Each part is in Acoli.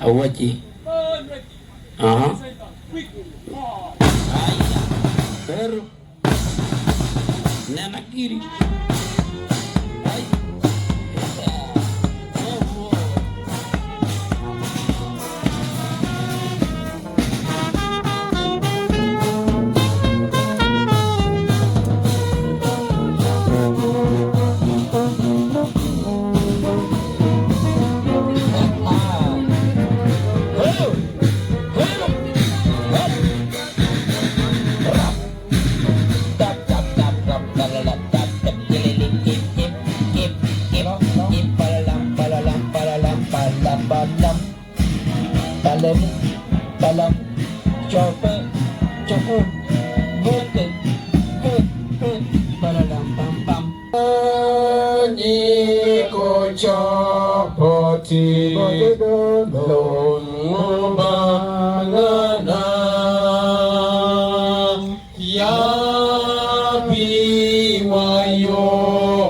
Awacci. Aha. Aya. Pero. Nena giri. Ai. Oh, oh. Anyiko cok boti, Lubangana. Yabiwa yo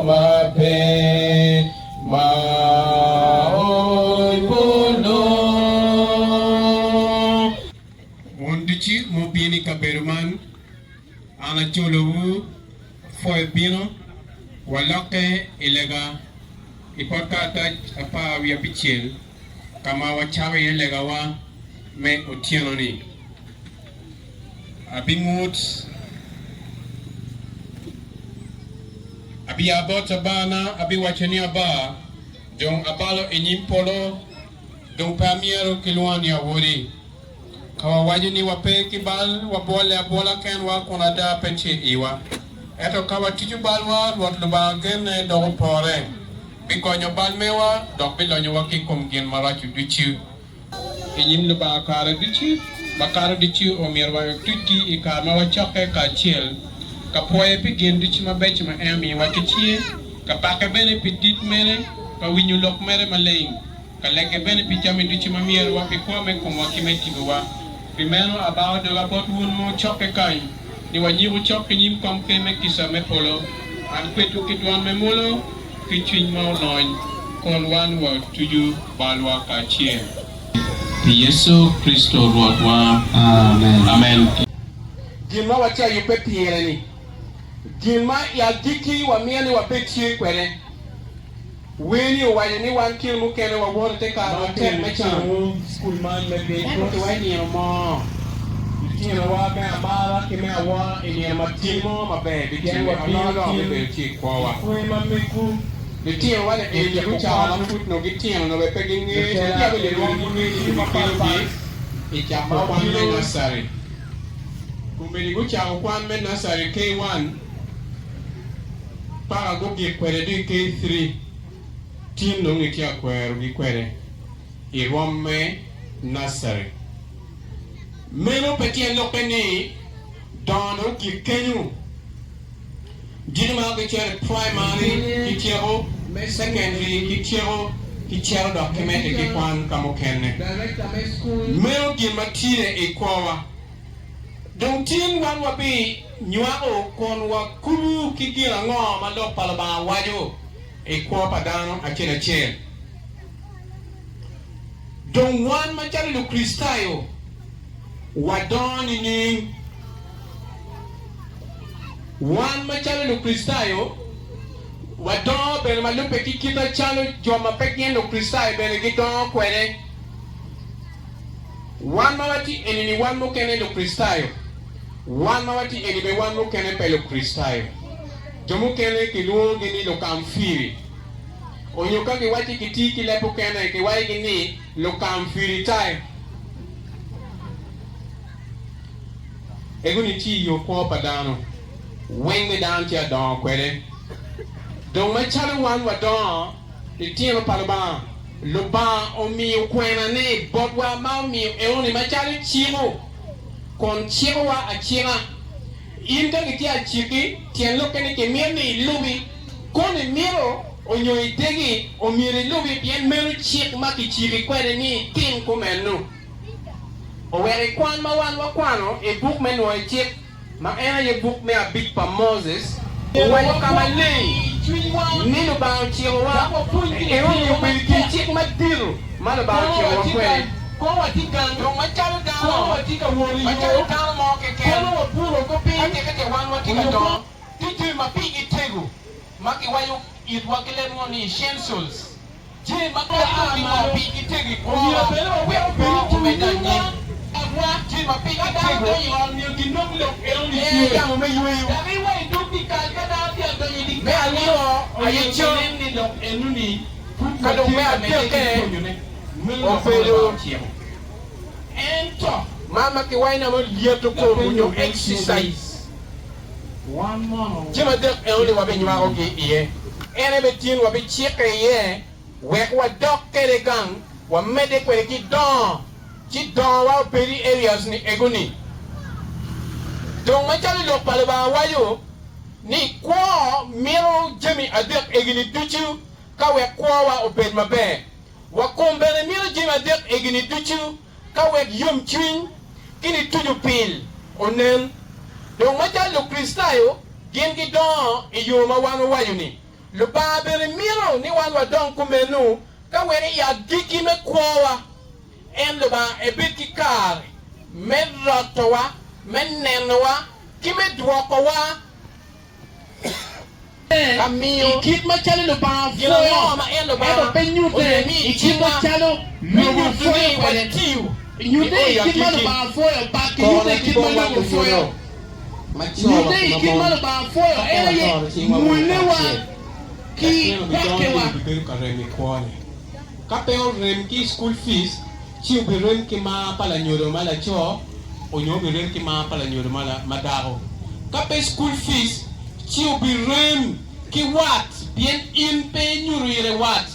maber ma oi polo. Wun ducu mubino i kabedo man, an ajolowu pwoyo bino, walokke i lega i pot karatac 15 ka ma wacako iye legawa me otyeno-ni. Abingut, abia bot Abana, abiwaco ni, Aba, dong abalo i nyim polo, dong pe amyero kilwonga ni awodi. Ka wawaco ni wape ki bal, wabwolle abwola kenwa kun ada pe tye i iwa. Ento ka watuco balwa, Rwot Lubanga genne dok opore, bigonyo bal mewa dok bilonyowa ki i kom gin maraco ducu. I nyim Lubanga kare ducu, makato ducu omyero watucgi i kare ma wacokke kacel ka pwoye pi gin ducu mabeco ma en omiyowa ki cinge, ka pake bene pi dit mere, ka winyo lok mere maleng, ka legge bene pi jami ducu ma myerowa pi kwo me komwa ki me tipo-wa. Pi meno abao doga bot wun ma wucokke kany, ni wanyiku cok ki nyim komker me kica me polo, an kwedwu ki dwan me mwolo ki cwiny ma olony, kun wan watuco balwa kacel. Pi Yecu Kricito Rwotwa. Amen. Gin ma watye ayubbe pire-ni, gin ma i agikki wamito ni wabed tye kwede. Wer-ni owaco ni wan kine mukene wawoto i te kare matek me can, ento kiwa i nino mo, litinowa me amara ki me awora i nino ma gin mo maber bitimme, alokaloka bibedo tye i kwowa. Litinowa ni eni gucako ma pud nongo gitino nongo bene pe gingeyo, litino bene nongo gingeyo ni kibikelogi i cako kwan me nursery. Kombeddi gucako kwan me nursery K1. Paka gugik kwede dong i K3, tin dong gitye ka kwerogi kwede i rwom me nursery. Meno pe tyen lokke ni dongo dong ogik kenyo. Dini ma gicito i primary kityeko, secondary kityeko, kicito dok kimedde ki kwan ka mukene. Meno gin ma tye i kwowa. Dong tin wan wabi nywako kun wakubu ki gin ango ma Lok pa Lubanga waco i kwo pa dano acel acel. Dong wan macalo Lukricitayo wadongo nining? Wan macalo Lukricitayo wadongo bene ma lubbe ki kit acalo jo ma pe gin Lukricitayo bene gidongo kwede. Wan ma watye eni-ni wan mukene Lukricitayo, wan ma watye eni bene wan mukene pe Lukricitayo. Jo mukene kilwongogi ni lukamfiri, onyo ka giwacci gitye ki leb mukene kiwacigi ni lukamfiritayo. Ego-ni tye i yo kwo pa dano weng me dano tye adongo kwede. Dong macalo wan wadongo, Litino pa Lubanga. Lubanga omiyo kwenane botwa ma omiyo eoni macalo ciko, kun cikowa acika. In ka gitye aciki, tyen lokke ni kimito ni ilubi. Kono imito onyo idegi, omyero ilubi pien meno cik ma kiciki kwede ni itim kumeno. Oweko i kwan ma wan wakwano i buk me Nwoyo Cik, ma en aye buk me abic pa Moses, owaco ka maleng ni Lubanga ocikowa, enoni obedo i kin cik madito ma Lubanga ocikowa kwede. Kono watye gang, dong macalo dano, kono watye ka wot i yo, macalo dano mo keken, kono wabuto oko piny, ka teke te wan watye ka dongo, tye jami ma pigi tego ma kiwaco itwa ki leb ngo ni essentials, jami ma kadi dong gingo pigi tego i kwowa wek kwo omedde anyim, jami ma pigi tego, me aryo aye cam, ka dong me adekke obedo man ma kiwaco ni nongo lyeto kom onyo exercise. Jami adek enoni wabinywakogi iye. En aye tin wabicikke iye wek wadok kwede gang wamedde kwede ki dongo ci dongowa obed i areas ni egoni. Dong macalo lok pa Lubanga waco ni kwo mito jami adek egini ducu ka wek kwowa obed maber. Wa kom bene mito jami adek egini ducu ka wek yomcwiny ki nituco pil onen. Dong macalo Lukricitayo, gin gidongo i yo ma wan wawaco-ni. Lubanga bene mito ni wan wadong kumeno ka wek i agikki me kwowa, en Lubanga ebed ki kare me rotowa, me nenowa, ki me dwokowa Ka miyo I kit macalo Lubanga gin ango pwoyo, ma en ento Lubanga pe nyute omiyo i i kit cingwa macalo me lobo nyuto pwoyo ni kwede. watiyo Nyute nio i i kit ma agikki. Lubanga pwoyo, pak ki nyute Kore i ki kit ma bongwa lobo pwoyo. lunyodo ma co wa Nyute ki i ma kit ma mon Lubanga pwoyo ka en pe aye watoro cingwa wunu mwollewa kacel, ki latin obidongo gwokkewa. ni obibedo ka rem i kwone. Ka pe orem ki i school fees, ci obirem ki mar pa lanyodo ma laco onyo obirem ki mar pa lanyodo ma dako. Ka pe school fees, ci obirem ki wat pien in pe inyuto ire wat.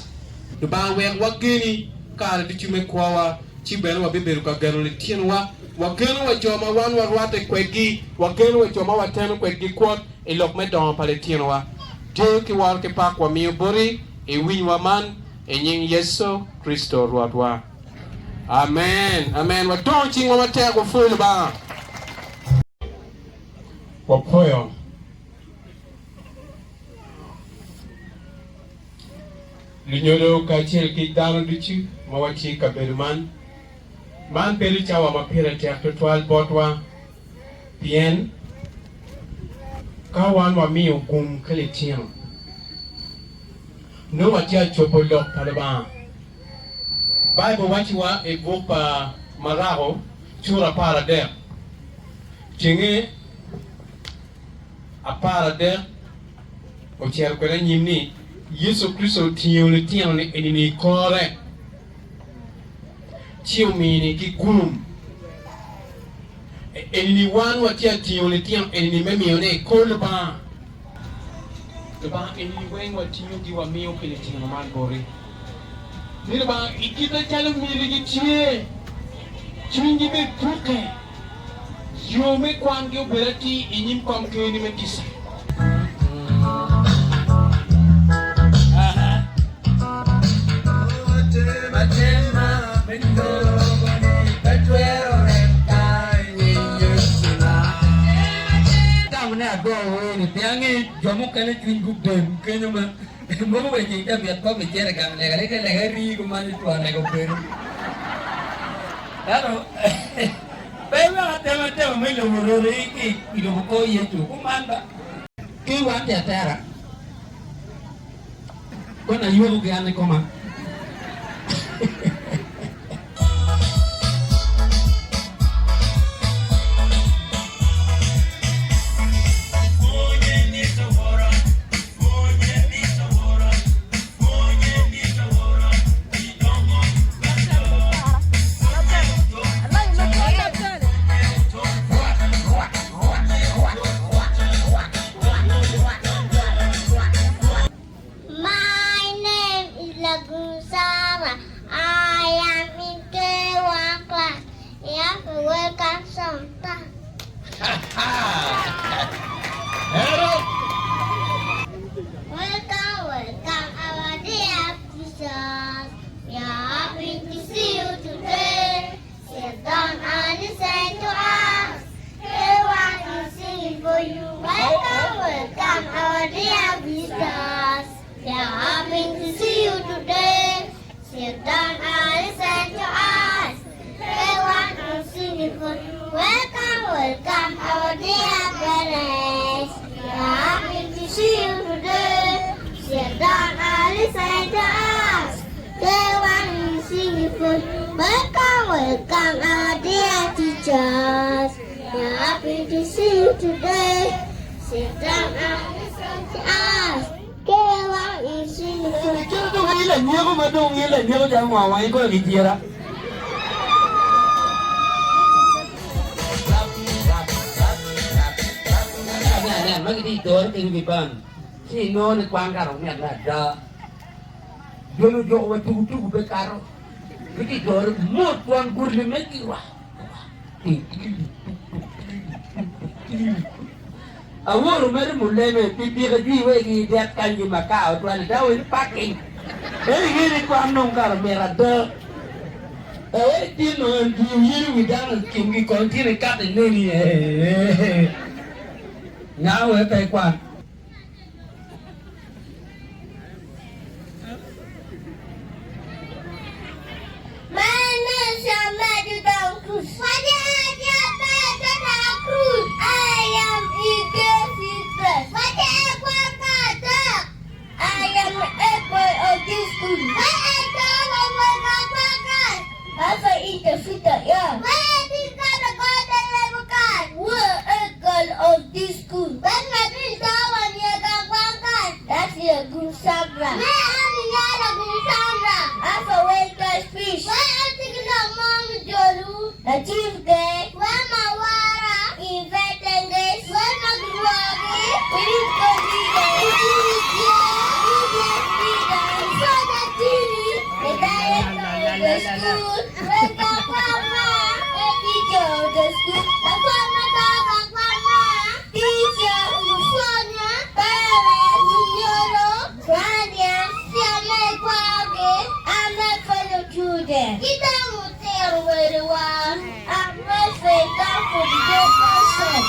Lubanga wek wageni kare ducu me kwowa, ci bene wabibedo ka geno litinowa. Wageno wa jo ma wan warwatte kwedgi, wageno wa jo ma wateno kwedgi kwot i lok me dongo pa litinowa. Deyo ki woro ki pak wamiyo boti i winywa man, i nying Yecu Kricito Rwotwa. Amen. Amen. Wadongo cingwa matek, wapwoyo Lubanga. Wapwoyo. Lunyodo kacel ki dano ducu ma watye i kabedo man, man bedo cawa ma pire tek tutwal botwa pien ka wan wamiyo gum ki litino, nongo watye ka cobo lok pa Lubanga. Baibul wacciwa i buk pa Marako cura 13, cenge 13 ocito kwede anyim ni, Yecu Kricito otingo litino-ni eni-ni i kore, ci ominigi gum. Eni-ni wan watye ka tingo litino eni-ni me miyone i kor Lubanga. Lubanga eni-ni weng watingogi wamiyo ki litino man boti. Ni Lubanga i kite calo mitigi tye, cwinygi bene pukke, yo me kwangi obed atir i nyim komkerni me kica. Tamo ni ago wer-ri pien angeyo jo mukene cwinygi obem kenyo ma Mogo bene ceng cabit kong gicito i gang lega ni ka lega rii kuman ci twon lega obedo. Ento pe iwek atematema me lobo oroti ki i lubo kor Yecu kuman ba. Ki wan tye atera kono ayoko ki an kikoma. My name is Lagu Sarah. K1 is singing for Welcome, welcome, our dear teachers. We are happy to see you today. Sit down and listen to us. K1 is singing for Kit dong in lanyeko ma dong in lanyeko calo ngo wang ikoyo ki cira. Nen, ma gitye i dore kenyo ki ban, ci inongo ni kwan kara omyet me ada. Joni ojuko wa tukutuku pe kato. Gitye i dore mot twon gurli me giwa. Awoto mere muleme pi pika jwi wegi i dek kany ki makar otwal i dawa parking. Ento inge ni kwan dong kara mit ada. Ee tin dong en jwi oyelo wi dano i kingi kong tin ikato ineni ee. Nga wek pe ikwan. My name is Ahmed Cruz. I am I am the boy of this school. Of this school. That's a good Sandra. Fish. The chief gay. The director of the school. Teacher of the school. Teacher, parents, guardians, I'm not for the children. I'm not for the person.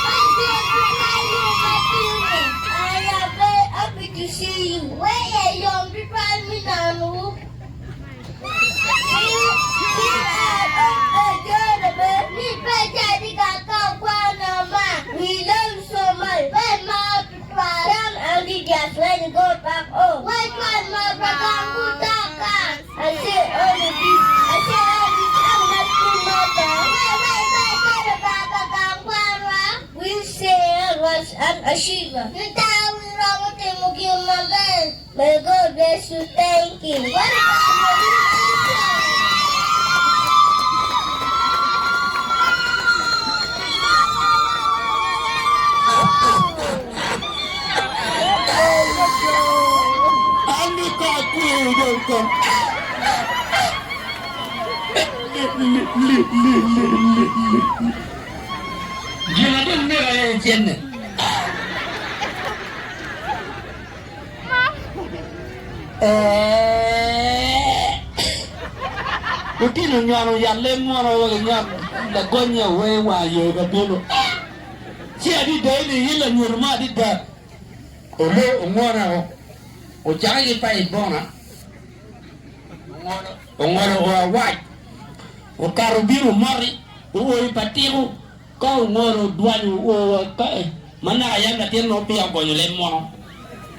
I am very happy to see you. Where are young people? We love you so much. When you go back home. I say all of this. I say all this. I'm not too mother. We say was an achiever. May God bless you. Thank you. An ka kwe dong kong. Gin ma dong myero aye cenne. Lutino onywano yat leb mono wa ginywano lagonye awer wa yo ka bino. Ci adida ni in lanyodo mo adida olo ongona o ocake ki pa ibona ongolo o awac okato obino omoti ooyo pa tiko ka ongolo odwanyo oo ka ma naka yam latin nongo peya ogonyo leb mono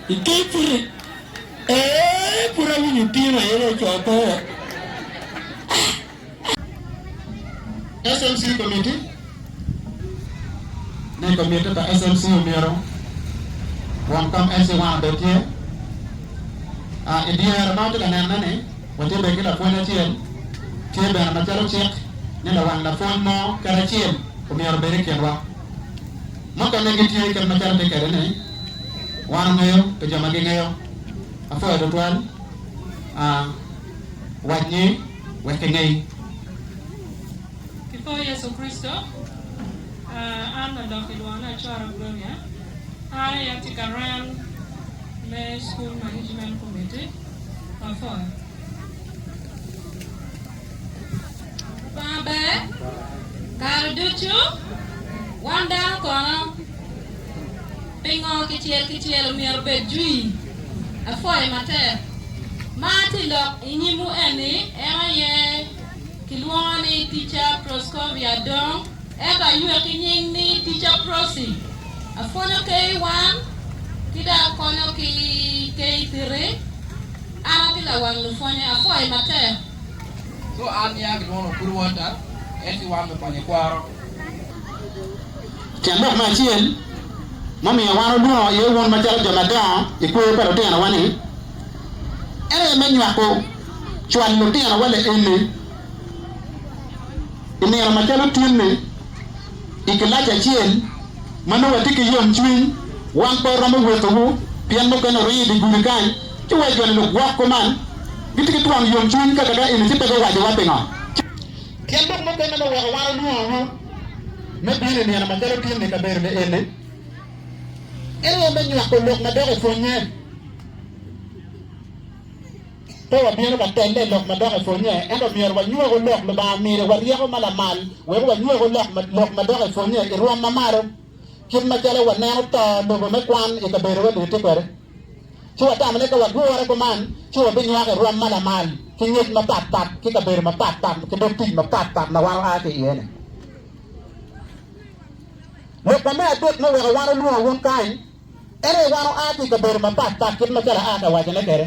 ike pute ee pud awinyo tino aye ni oco pe. SMC Committee ni komiti pa SMC omyero won kom LC1 obed tye. I dyere ma watye ka nenone ni watye bene ki lapwony acel tye bene macalo cik ni lawang lapwony mo kadi acel omyero obed i kinwa. Mukene gitye kit macalo tye kwede ni wan ongeyo pi jo ma gingeyo. Apwoyo tutwal wac ni wek kingeyi. Ki kor Yecu Kricito, an ladok i lwongo ni Acora Gloria. An aye atye ka ren me School Management Committee. Apwoyo. Lubanga ber kare ducu, wan dano kono pingo kicel kicel omyero obed jwi? Apwoyo matek. Ma atye lok inyimwu eni en aye kilwongo ni Teacher Proscovia Dong ento aywek ki nying ni Teacher Prossy. Apwonyo KI1 ki dok akonyo ki KI3. An atye lawang lupwonye, apwoyo matek. So an nia gilwongo Okuru Walter, LC one me Konye Kwaro. Tyen lok me acel mumiyo wan olwongo iye wun macalo jo madongo i kwer pa lutinowa-ni, en aye me nywako cwalo lutinowa laenni i nino macalo tin-ni i kilaci acel ma nongo watye ki yomcwiny. Wan pe waromo wetowu pien mukene oringo i dye gudi kany ci wa joni lugwok kuman gitye ki twon yomcwiny ka kaka eni ci pe guwacowa pingo. Tyen lok mukene ma oweko wan olwongowu me bino i nino macalo tin-ni i kabedo-ni eni, en aye me nywako lok madok i pwonnye. Pe wabino ka telle i lok madok i pwonnye, ento myero wanywaku lok. Lubanga ominiwa ryeko ma lamal wek wanywaku lok madok i pwonnye i rwom ma malo, kit macalo waneno to lobo me kwan i kabedowa dong tye kwede. Ci watamo ni ka wagure kuman, ci wabinywako i rwom ma lamal ki ngec mapatpat ki kabedo mapatpat ki dog tic mapatpat ma wan oa ki iye-ni. Lok me adek ma oweko wan olwongo wun kany en aye wan oa ki i kabedo mapatpat kit macalo aa ka wacone kwede.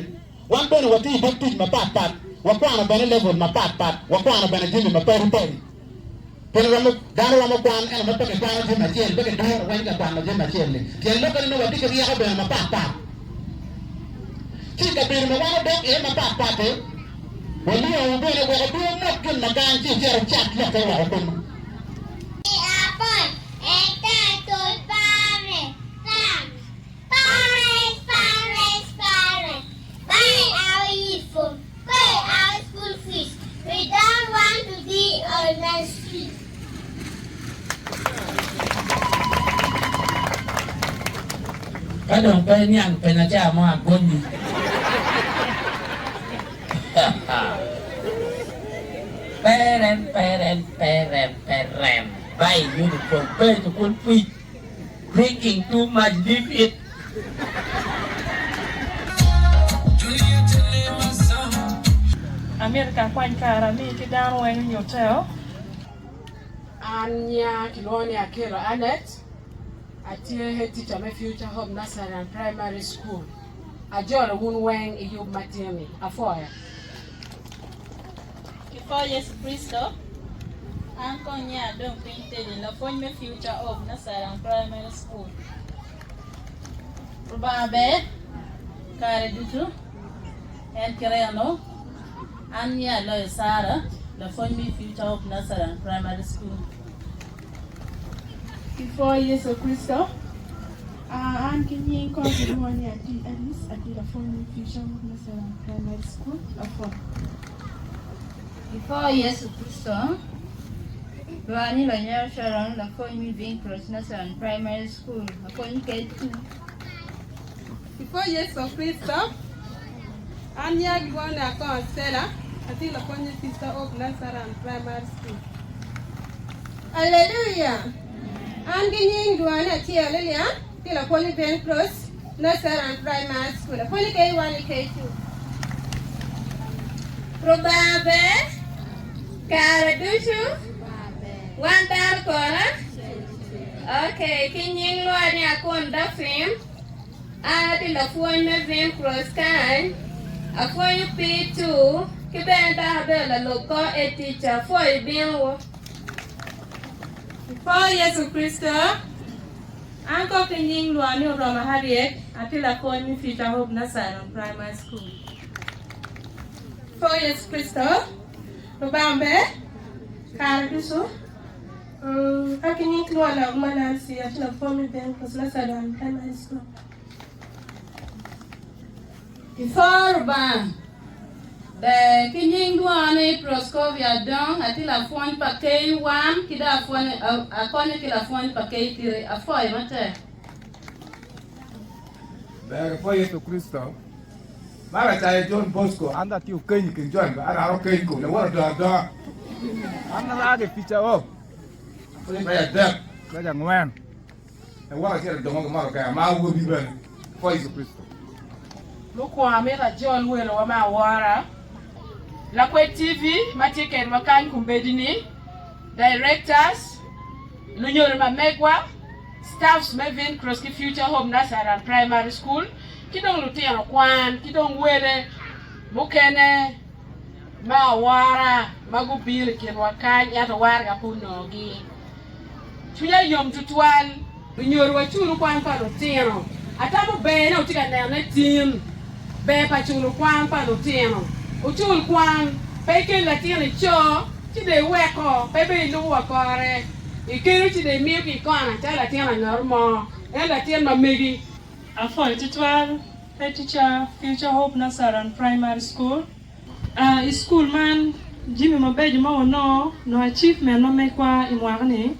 Wan bene watye i dog tic mapatpat, wakwano bene level mapatpat, wakwano bene jami mapadi padi. Pien romo, dano romo kwan ento ma pe kikwano jami acel, pe kiduro weng ka kwano jami acel-li. Tyen lokke ni nongo watye ki ryeko bene mapat pat. Ci i kabedo ma wan odok iye mapat pat-ti, walwongowu bene wek obin wumok gin ma kany ci wucit wucat lokke woko kunnu. I apol, entitled parent, thanks. Parents, parents, parents, buy our uniform, pay our school fees, we don't want to be on the street. Ka dong pe iniang penya ca mo agonyi. Perem perem perem perem buy uniform pay school fees. Drinking too much leave it. Amito ka akwany kare ami ki dano weng onyuteo. An nya kilwongo ni Akello Annet, atye head teacher me Future Hope Nursery and Primary School. Ajolo wun weng i yub matin-ni. Apwoyo. Kipwo Yecu Kricito, an kong nye adong piny tedi lapwony me Future Hope Nursery and Primary School. Rubanga ber kare ducu, en ki reno. An nye aloyo Sarah, lapwony me Future Hope Nursery and Primary School. Kipwo Yecu Kricito, an ki nying kong kilwongo ni Adi Alice, atye lapwony me Future Hope Nursery and Primary School, Apwony. Kipwo Yecu Kricito, lwonga ni Lonyero Sharon, lapwony me Vine Cross Nursery and Primary School, apwony K2. Kipwo Yecu Kricito, an nyinga gilwongo ni Akongo Stella, atye lapwony me Future Hope Nursery and Primary School. Aleluya! An ki nying lwonga ni Acel Lilian, atye lapwony me Ben Cross Nursery and Primary School. Apwonyo K1 ki K2. Rubanga ber kare ducu, wan dano kono? Ok, ki nying lwonga ni Akon Daphine. An atye lapwony me Vine Cross kany, apwonyo P2 ki bene dok abedo lalub kor head teacher. Apwoyo binowu. Ipor Yecu Kricito, An kong ki nying lwonga ni Oroma Harriet, atye lapwony me Future Hope Nursery and Primary School. Ipor Yecu Kricito, Lubanga ber kare ducu. An ki nying kilwonga ni Auma Nancy, atye lapwony me Ben Cross Nursery and Primary School. Ipor Lubanga ber ki nying lwonga ni Proscovia Adong, atye lapwony pa K1 ki dong akonyo ki lapwony pa K3. Apwoyo matek. Ber ipwo Yecu Kricito. Man acayo John Bosco, an atye okeny i kin jo-ni, an aro keny kom lawot odongo adonga. An aa ki i Pica-o, me adek, me angwen, lawot acel odongo ki motoka, ma awobi bene, ipwo Yecu Kricito. Mukwongo amito ajol welowa me awora, Lakwed TV ma tye kedwa kany kombeddi-ni, Directors, lunyodo ma megwa, Staffs me Vincross ki Future Hope Nursery and Primary School, ki dong lutino kwan ki dong wele. Mukene me awora ma gubino i kinwa kany ento waraga pe onongogi. Cwinya yom tutwal. Lunyodo waculu kwan pa lutino. Atamo ber ne wutye ka nenone tin, ber pa culo kwan pa lutino. Wucul kwan, pe ikel latin ico ci dong iweko, pe bene ilubo wa kore. Ikelo ci dong imiyo ki ikona calo latin angato mo, en latin ma megi. Apwoyo tutwal pe ticca Future Hope Nasaran Primary School. I cukul man, jami mabeco ma wanongo, nongo achievement ma megwa i mwaka-ni,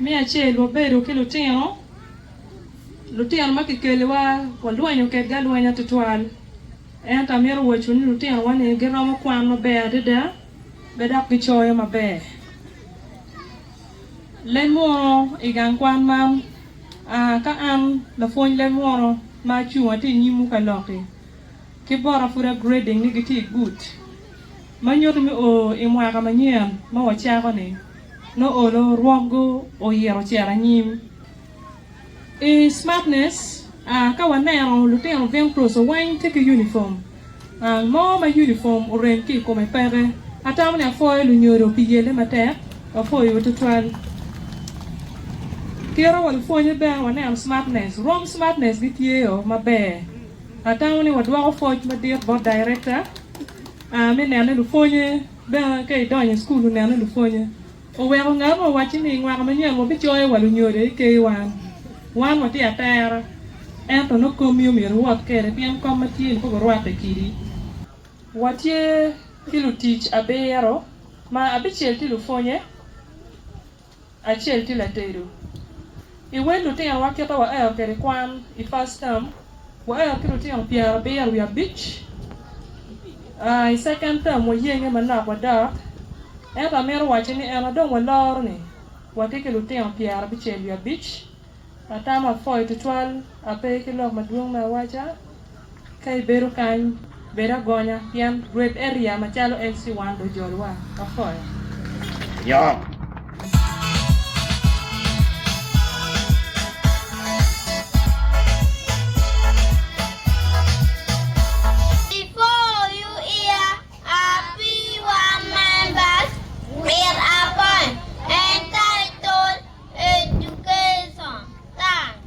me acel wabedo ki lutino, lutino ma kikeliwa walwenyo kedgi alwenya tutwal. Ento amito waco ni lutinowa-ni giromo kwan maber adada be dok gicoyo maber. Leb munu i gang kwan man, ka an lapwony leb munu ma acung atye i nyimwu ka lok-ki, ki bota pud a grading ni gitye i good ma nyuto mi o i mwaka manyen ma wacako ni no olo rwom gu oyito ocito anyim. I smartness a ka waneno lutino Vincross weng tye ki uniform a mo ma uniform orem ki i kome peke. Atamo ni apwoyo lunyodo pi yelle matek, wapwoyo tutwal. Kite wa lupwonye bene waneno smartness, rwom smartness gitye o maber. Atamo ni wadwoko pwoc madit bot director me neno ni lupwonye bene ka idonyo i cukul oneno ni lupwonye oweko ngat mo owacci ni mwaka manyen wabicoyo wa lunyodo i kei wan. Wan watye atera ento nongo komi omyero iwot kwede pien kom ma tye ni pe gurwatte kidi. Watye ki lutic abiro ma abicel tye lupwonye. Acel tye latedo. I wel lutinowa kite waero kwede kwan i first term, waero ki lutino pyerabiro wiye abic. I second term wayenge manok wadok, ento amito wacci ni en adong waloro ni watye ki lutino pyerabicel wiye abic. Atamo apwoyo tutwal, ape ki lok madwong me awaca. Ka ibedo kany, bed agonya pien Great Area macalo LC1 dong ojolowa. Apwoyo. Before you hear our P1 members read a poem entitled Education. Thanks.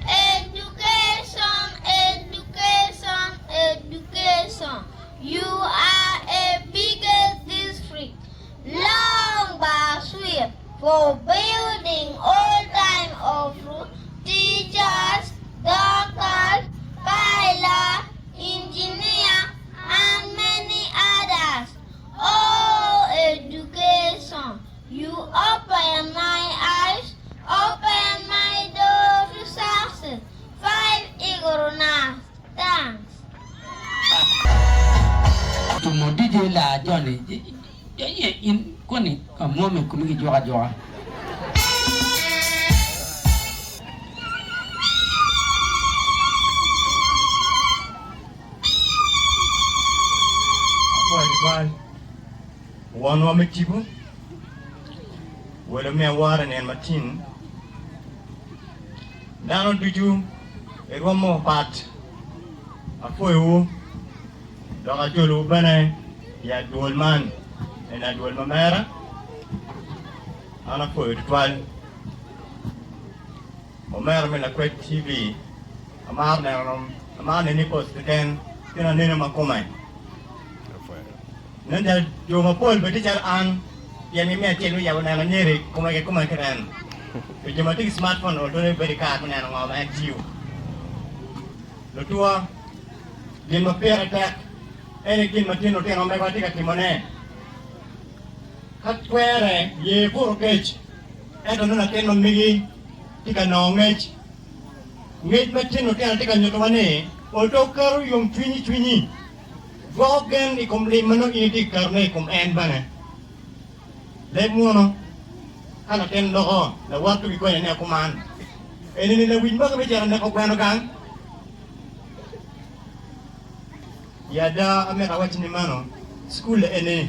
Education, education, education. You are a biggest district, long but sweet, for building all time of teachers, doctors, pilots, engineer, and many others. Oh, education, you open my eyes, open my door to success. 5 Igorona, thanks. Tumo DJ la Johnny in koni amwomi komi gijuko ajuka. Apwoyo tutwal wonwa me tipo, welo me awora i nino matin. Dano ducu i rwom mapapat, apwoyowu dok ajolowu bene i adwol man, eni adwol ma mera. An apwoyo tutwal omera me Lakwed TV. Amaro neno amaro neni post keken pien aneno ma kome. Nen calo jo mapol bene tye calo an pien gimiyo acel me yabo neno anyeri kome ki kome keken. Pi jo ma tye ki smartphone ol twero bedo ki kare me neno ngo ma en tiyo. Lutwa, gin ma pire tek ene gin ma tin lutino megwa tye ka timone. Ka twere, ye buto kec ento nongo latin ma megi tye ka nongo ngec. Ngec ma tin lutino tye ka nyutowa ni oto keto yomcwiny i cwinyi, dwoko gen i kom lim ma nongo in itye ka ketone i kom en bene. Leb munu, ka latin loko, lawot tugi gonye ni akuman. Eni-ni lawic magi me cito neko gweno gang? I ada, amito awacci ni meno, cukul eni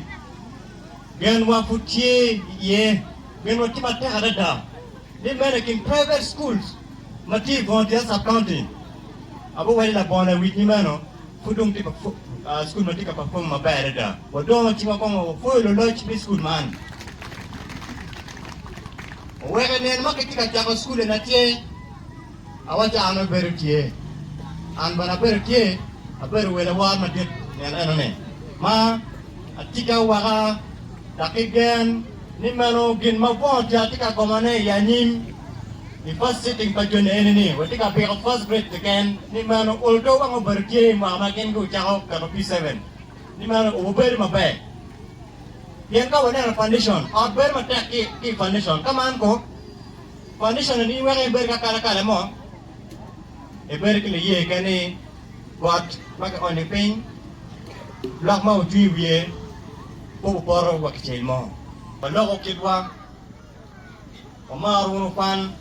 genwa pud tye iye, genwa tye matek adada. Ni meno i kin private schools ma tye i Bungoma Sub County, abiwaco labongo lawic ni meno pud dong tye. cukul ma tye ka perform maber adada. Wadongo cingwa kong wapwoyo luloc me cukul man. Oweko i nino ma kitye ka cako cukul eni atye, awaco an abedo tye. An bene abedo tye, abedo welo awor madit nino enoni ma atye ki awaka dok ki gen ni meno gin ma bwongo tye atye ka gomone i anyim i first sitting pa joni eni ni watye ka piko first grade keken ni meno although wang obedo tye i mwaka ma gin gucako keto P7 ni meno obedo maber pien ka waneno foundation ot bedo matek ki i foundation ka man ko foundation eni weko en bedo ki akalakala mo ebedo ki liye keken ni got ma kionyo piny lok ma ocung i wiye pe opoto wa kicel mo. Waloko kitwa, wamaro wunu kwan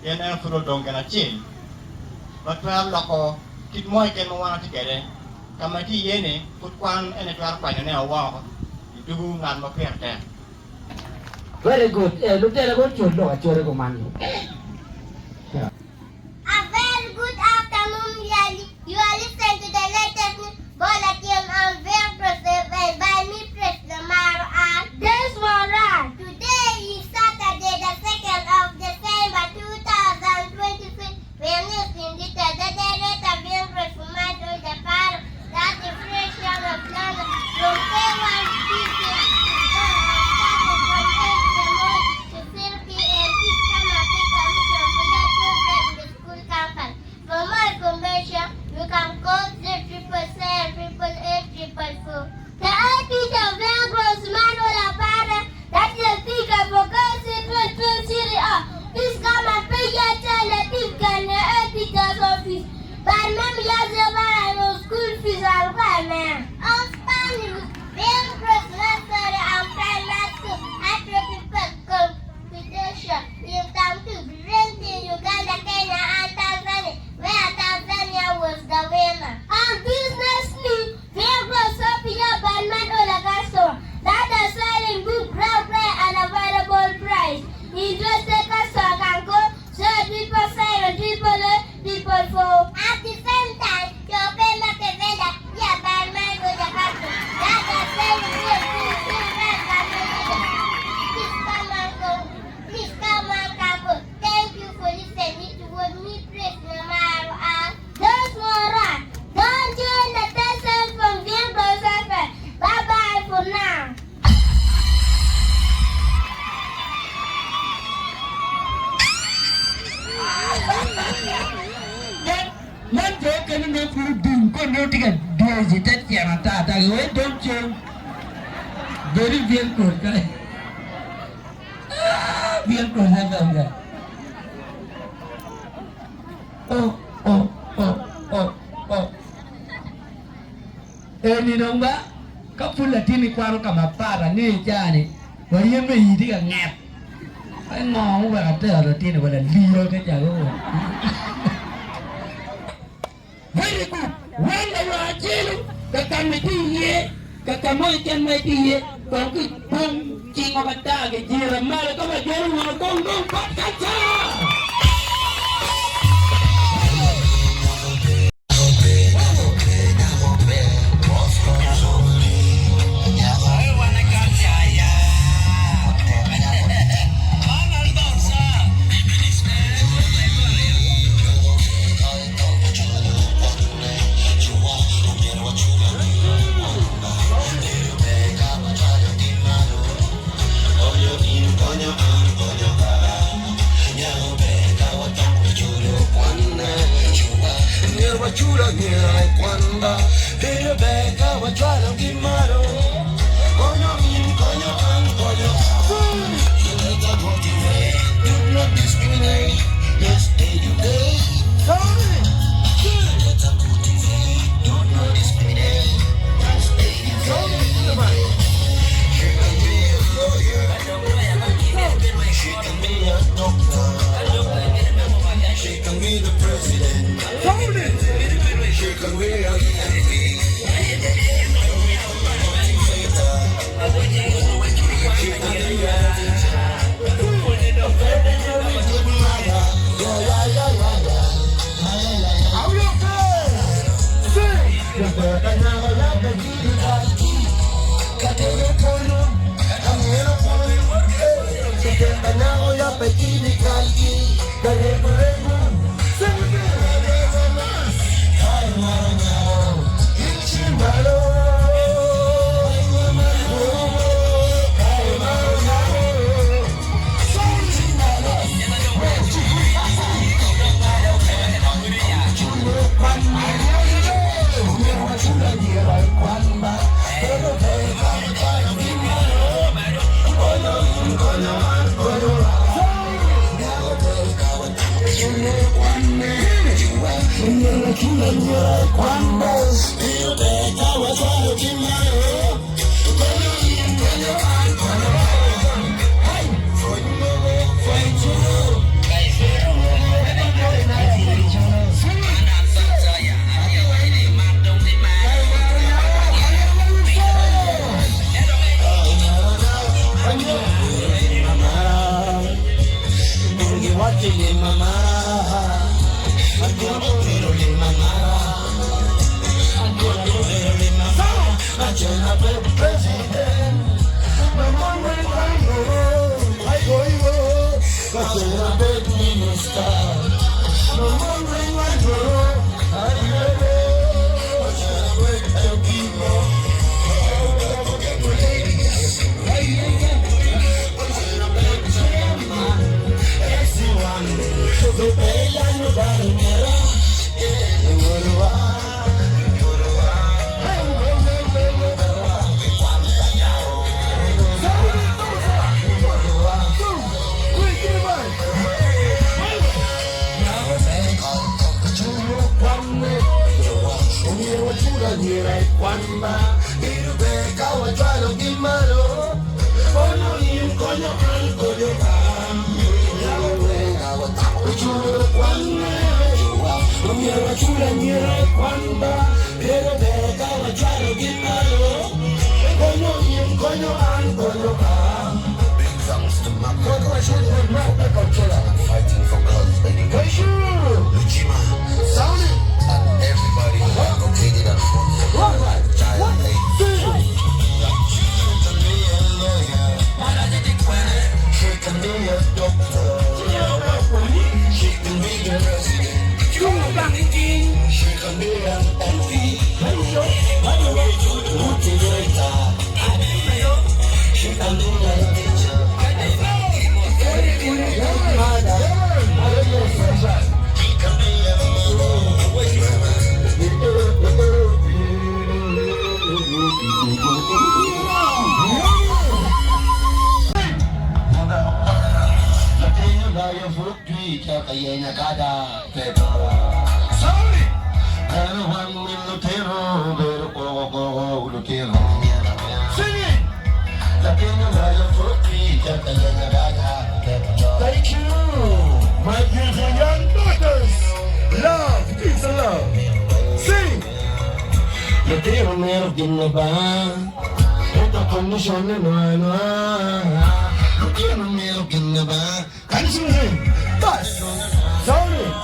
pien en pud odong gin acel ma twero loko kit mo keken ma wan watye kwede. Ka ma itye iye-ni, pud kwan en aye twero kwanyone woko idwogo ngat ma pire tek. Very good. Eh, lutela gucul lok acura kuman. A very good afternoon, you are listening to the latest news bulletin on Ventros FM by me, President Maro and Desmond Ran. Today is Saturday, the 2nd of December 2023. We are news in detail. The director of Ventros Fumato the power that the creation of London from K1 started from 8 in the morning to 3 p.m. Please come and take permission for your children in the school campus. For more information, you can call 0777 888 444. The IP of Vengros Manuel Apara, that is the speaker for Girls City. Please come and pay your child a tip and the teacher's office. But ma'am, no school fees are requirement. On Spanish, Vengros Nursery and Primary School at Competition in term 2, ranked in Uganda, Kenya, and Tanzania, where Tanzania was the winner. On business news, Vengros Sophia Barman Ola customer that are selling good brown bread and affordable price. Interested customer can call 0 777 888 444. At the same time, your payment vendor, yeah, Barman Ola customer that are selling good bread and Please come and go. Please come and come. Thank you for listening to what me praise Namaro and those more. Don't join the station from Game FM. Bye bye for now. Man jo okene nongo pud odung kun nongo tye ka dwoyo i te tyen ata ata gi wek dong cen bed i byel kod kany byel kod FM ga oh oh oh oh oh eni dong ba ka pud latin ikwano ka mapat angeyo ca ni wa in bene ii tye ka nget me ngo muweko atero latin wa laliya ka ca Very good. Wan lawang acelu ka ka ma itye iye, ka ka mo keken ma itye iye, kong ki bung cingo matar ki jira malo ka wajolo wunu kong dong bot kaca. Thank you, my beautiful young daughters. Love is love. Sing. Lutino mito gin Lubanga, ento condition-ne nwa nwa. Lutino mito gin Lubanga. Can you sing with me? Bus. Sound it.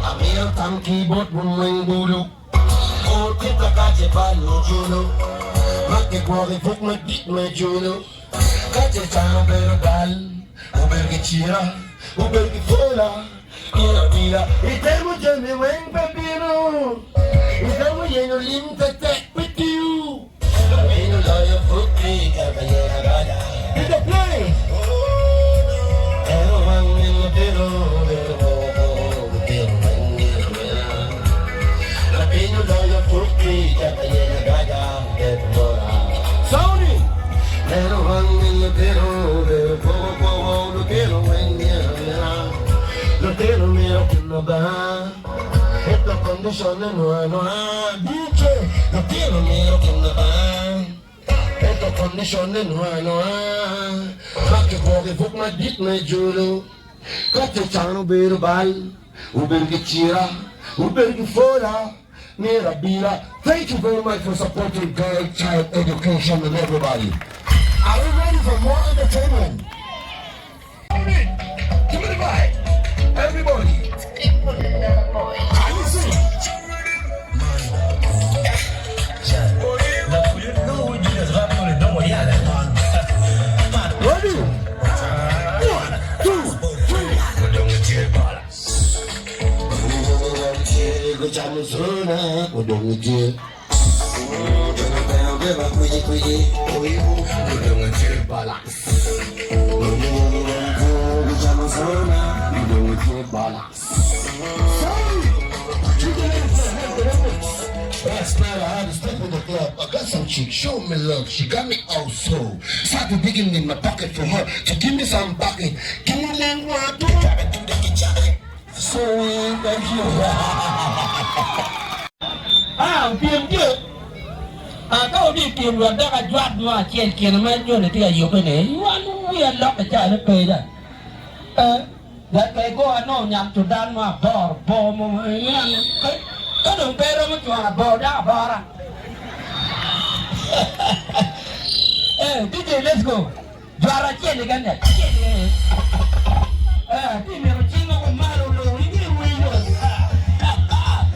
Amito tam ki bot wun weng bulu. Otita kace bal ojolo. Ma kigwoko i buk madit me jolo. Kace can obedo bal, obedo ki cira, obedo ki pwola, in abila. Itemo jami weng pe bino, itemo yenyo lim tetek pe tiyo. Amino loyo puk-ki kaka yen agada. Did the play? Ero wang min lutino bedo koko, lutino weng myero amina. Lapiny oloyo puk-ki kaka yen agada, ket mora. Sound it. Ero wang min lutino bedo koko koko, lutino weng myero amina. Lutino myero gin Lubanga, ento condition-ne nwa nwa. DJ. Lutino myero gin Lubanga, ento condition-ne nwa nwa. Ma kigwoko i buk madit me jolo. Ka ce can obedo bal, obedo ki cira, obedo ki pwola, myero abila. Thank you very much for supporting girl child education and everybody. Are we ready for more entertainment? Give me the vibe. Everybody. Can you sing? Ocamo sona odong tye. Last night I had to step in the club. I got some chick, show me love. She got me all so. Started digging in my pocket for her to give me some bucket. Give me that one, So thank you. Ah, opyem tye. Ah, ka wutye i pyem lwak dok ajwat mo acel kine ma joni tye ka yubbe ni, wan wiya lokke ca me peda. Eh, wek pe igo anongo nyam cudan mo aboro bor mo yan ka dong pe iromo cwalo abor dok abora. Eh, DJ let's go. Jwat acel keken ni, acel keken. Eh, atye mito cing moko malo lung inge winyo.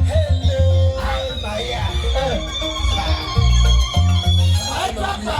Hello, Maya. Eh. Ai papa.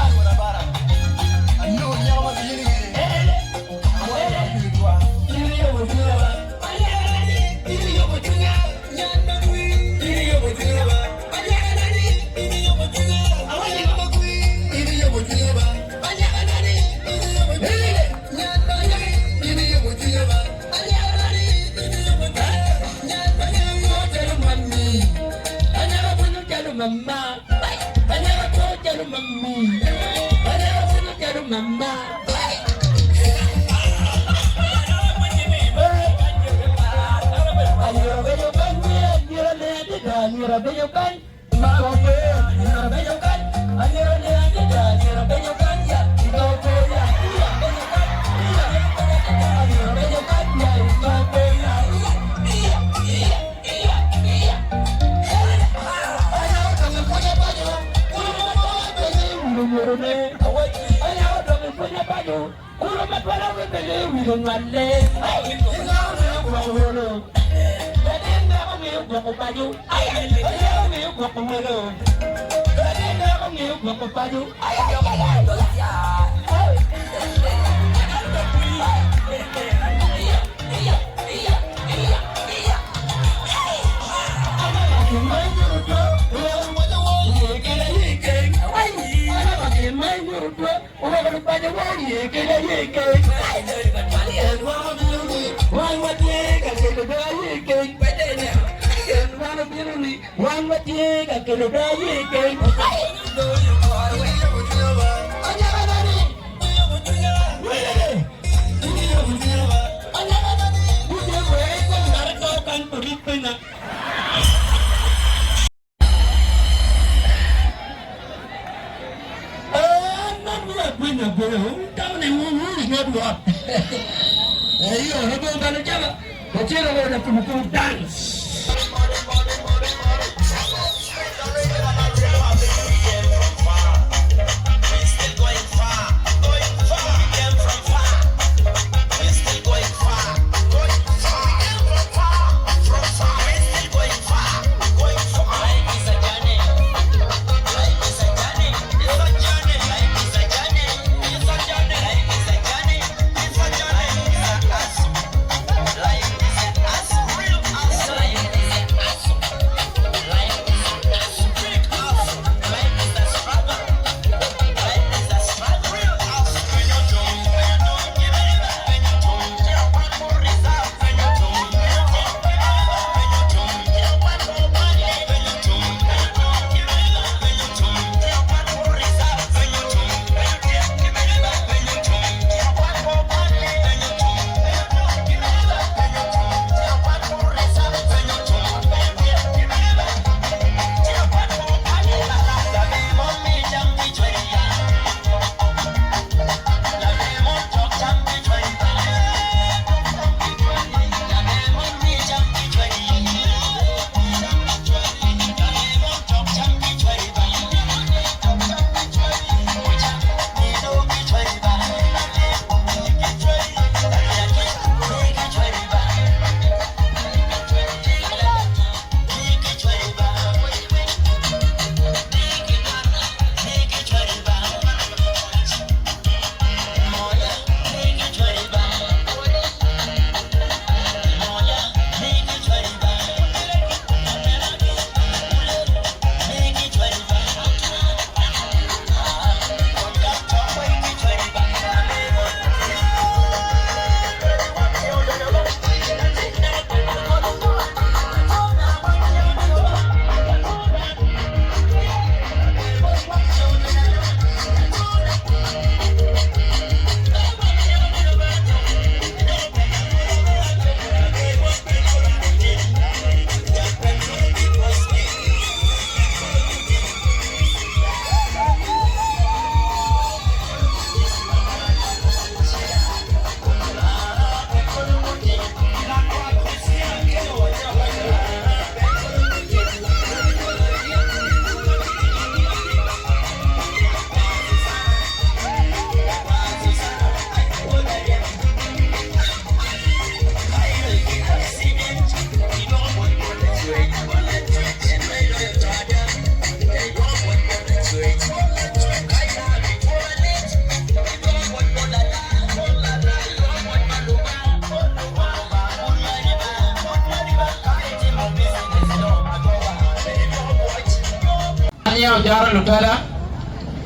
nyinga Ojara Lutada,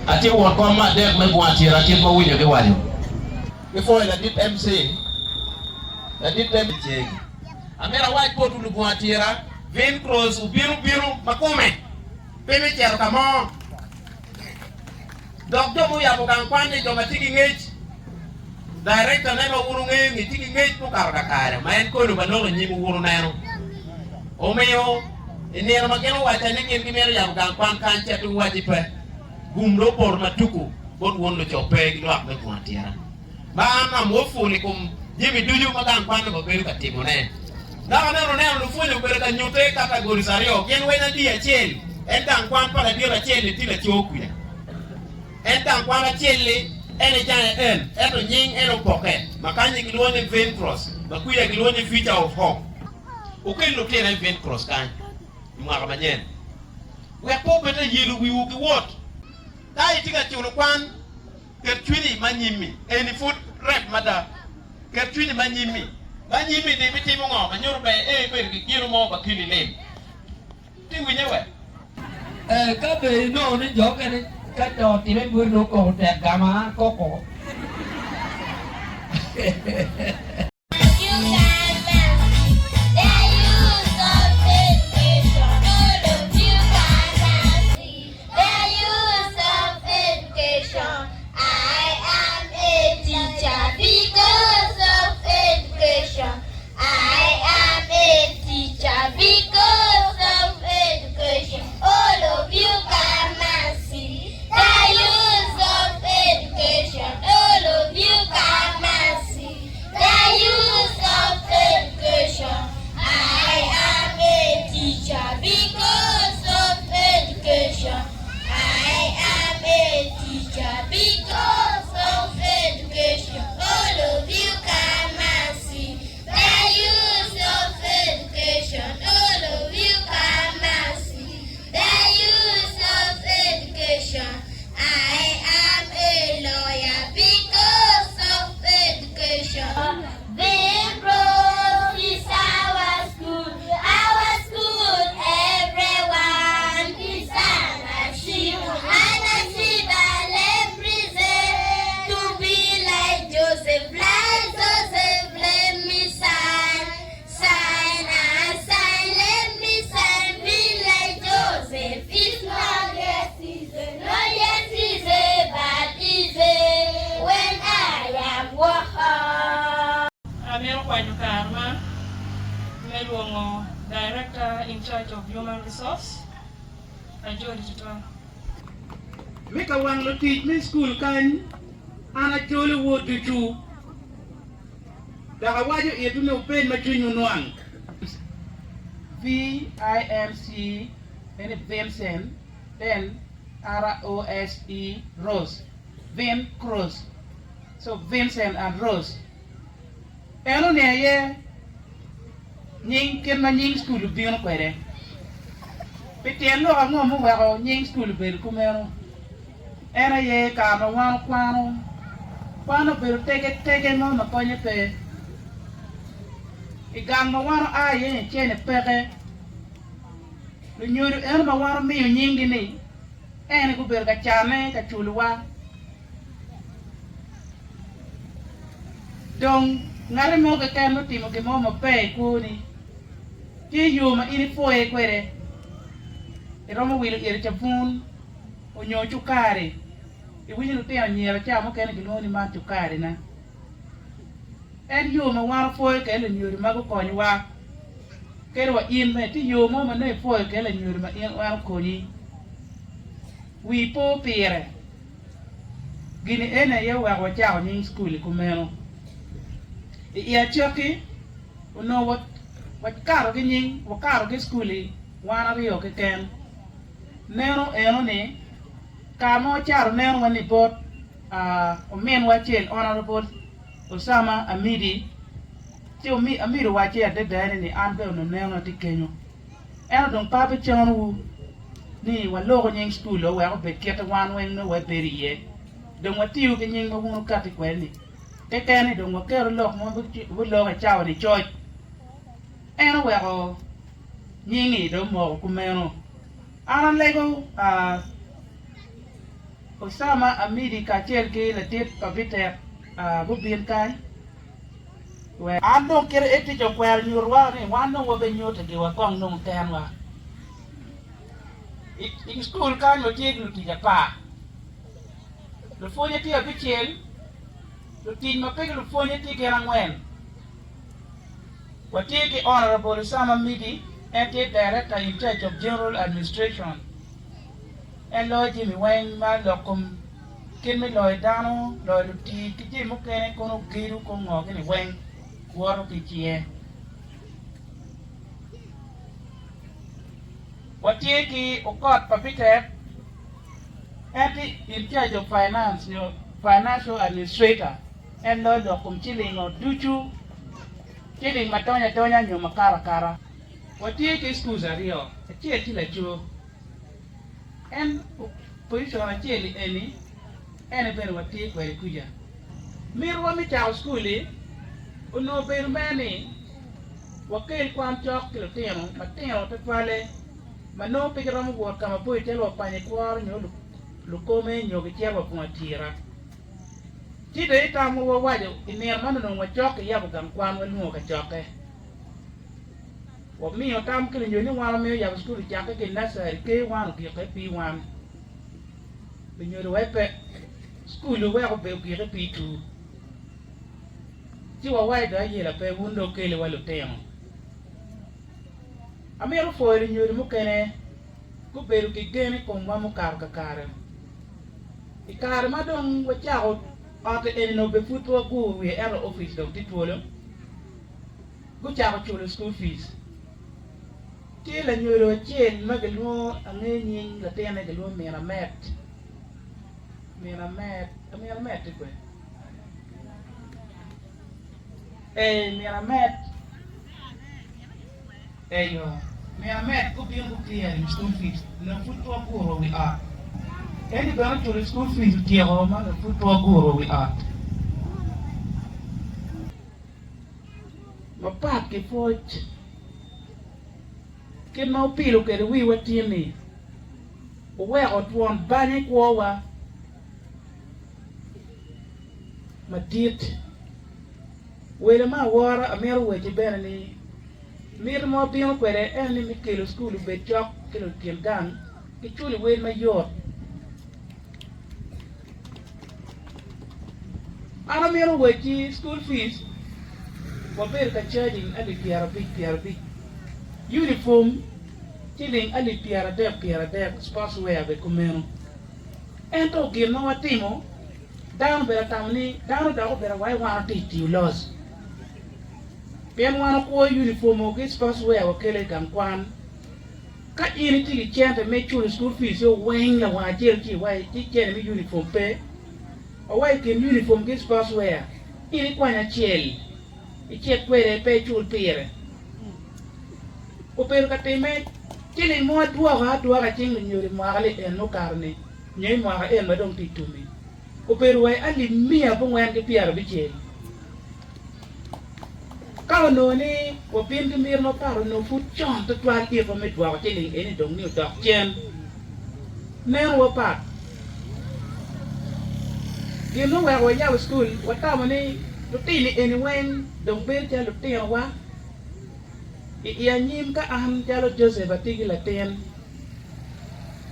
atye won kom me adek me Bunga Tira kit ma wuwinyo giwaco. Gipwoyo ladit MC, ladit MC. Amito awac botwu lubunga tira, Vin Cross obino bino ma kome pe me cito ka mo. Dok jo muyabo gang kwan-ni jo ma tye ki ngec. Director-ne ma wun wungeyo-ni tye ki ngec mukato kakare ma en koni waloko i nyimwu wun wuneno. Omiyo i nino ma gin owacca ni gin gimito yabo gang kwan kany cito wuwacci pe. Gum dong opoto matuku bot wun luco pe ki lwak me bunga tira. Ma an amwoful i kom jami ducu ma gang kwan onongo bedo ka timone. Dok aneno oneno lupwonye obedo ka nyute categories aryo, gin weng adi acel, en gang kwan pa ladit acel-li tye laco kwica, en gang kwan acel-li en aye jange en, ento nying en opokke, ma kany-nyi gilwongo ni Vincross, ma kwica gilwongo ni Future of Hope. Wukel lutino i Vincross kany i mwaka manyen, wek pe obed ayelo wiwu ki wot. Ka itye ka culo kwan, Ket cwinyi ma nyimmi. Eni pud rep mada. Ket cwinyi ma nyimmi. Ma nyimmi ni bitimo ngo ma nyuto ber ee ibedo ki gino mo ma keli lim. Ti winye we. Ee, ka ber inongo ni jo okene ka to otime boti nongo koko tek gama koko. Amito kwanyo kare man me lwongo Director in charge of Human Resource, Ajoli tutwal. Me ka wang lutic me cukul kany, an ajolowu ducu. Dok awaco itwu ni wubed ma cwinywu nwang. VINC eni Vincent then ROSE Rose Vin Cross so Vincent and Rose eno ni aye nying kit ma nying cukul obino kwede pi tyen lok ango muweko nying cukul obedo kumeno? En aye kare ma wan okwano, kwan obedo tege tege mo ma konye pe. I gang ma wan oa iye ni cene peke. Lunyodo eno ma wan omiyo nyinggi ni ene gubedo ka cane ka culowa. Dong ngati mo keken mutimo gin mo maber i kwoni, tye yo ma in ipwoye kwede. Iromo wilo ite cabun. Onyo cukari. Iwinyo lutino anyira ca mukene gilwongo ni man cukari na. En yo ma wan wapwoyo kede lunyodo ma gukonyowa. Kadi wa in bene tye yo mo ma nongo ipwoyo kede lanyodo ma in en okonyi. Wii po pire. Gini eni aye oweko wacako nying cukul i kumeno. I i acakki onongo wakato ki nying wakato ki cukul-li wan aryo keken. Neno eno ni, kare ma wacato nenowa ni bot ominwa acel Honourable Osama Amidi, ci Amidi owacci adada ni an bene onongo nenona tye kenyo. Ento dong pe abicanowu ni waloko nying cukul-li wek obed kite wan weng nongo wabedo iye. Dong watiyo ki nying ma wun wukatti kwede-ni keken ni dong waketo lok ma wuloko i cawa-ni coc. En oweko nying-ngi dong omoko kumeno. An alego Osama Amidi kacel ki ladit pa Bitek gubin kany wek. An dong kite etic okwero nyutowa ni wan dong wabinyuto giwa kong dong kenwa. I cukul kany watye ki lutic apar, lupwonye tye abicel, lutic ma pe ki lupwonye tye gin angwen. Watye ki Honourable Osama Midi, en tye Director in charge of General Administration. En loyo jami weng ma lok kom kit me loyo dano, loyo lutic ki jami mukene kono gedo kono ngo gini weng woto ki cinge. Watye ki Okot pa Bitek, en tye in charge of finance nyo financial administrator, en loyo lok kom cilingo ducu, ciling ma donyo adonya nyo ma kato akata. Watye ki schools aryo, acel tye laco, en position acel-li eni ene bene watye kwede kuca. Mitiwa me cako cukul-li onongo obedo mere ni wakel kwan cok ki lutino matino tutwalle ma nongo pe giromo wot ka maboco calo wa Pany Ikworo nyo Lukome nyo gicito wa Bunga Tira. Ci dong i tamwa wawaco i nino man onongo wacok ki yabo gang kwan walwongo kacokke. Wamiyo tam ki lunyodo ni wan wamiyo yabo cukul ocakke ki i nursery K1 ogike P1. Lunyodo wa pe cukul wek ogike P2. Ci wawaco dong ayela pe wun dong wukeliwa lutino. Amito pwoyo lunyodo mukene gubedo ki gen i komwa mukato kakare. I kare ma dong wacako ot eni nongo bene pud pe waguro wiye ento opic dong tye twolo, gucako culo school fees. Tye lanyodo acel ma gilwongo ange nying latinne gilwongo min Amet, min Amet, min Amet tye kwene? Ee, min Amet. Eyo, min Amet gubino gu clearing school fees onongo pud pe waguro wi ot. Eni bene oculo school fees otyeko ma onongo pud pe waguro wi ot. Mapat ki pwoc kit ma wupilo kwede wiwa tin-ni, wuweko twon banya i kwowa madit. Wele me awora amito wacci bene ni miti ma wabino kwede en ni me kelo cukul obed cok ki lukin gang ki culo wel mayot. An amito wacci cukul fees wabedo ka charging alip pyerabic pyerabic, uniform ciling alip pyeradek pyeradek, sports wear bene kumeno. Ento gin ma watimo Dano obedo atamo ni dano dok obedo awaci wan otic tiyo loc pien wan okwo uniform ki sports wear wakelo i gang kwan. Ka in itye ki cente me culo school fees o weng lawang acel ci iwaci ci cente me uniform pe owaci i kin uniform ki sports wear in ikwany acel icit kwede pe icul pire. Obedo ka time ciling mo adwoka adwoka cing lunyodo i mwaka li en mukato ni. Nyo i mwaka en ma dong tye i tum-mi, obedo wa i alip miya abongwen ki pyerabicel. Ka onongo ni wabin ki miti mapat, onongo pud con twatwal itwa me dwoko ciling eni dong ni odok cen. Nenowa pat. Gin ma oweko wayabo cukul, watamo ni lutini eni weng dong bedo calo lutinowa. I i anyim ka an calo Joseph atye ki latin,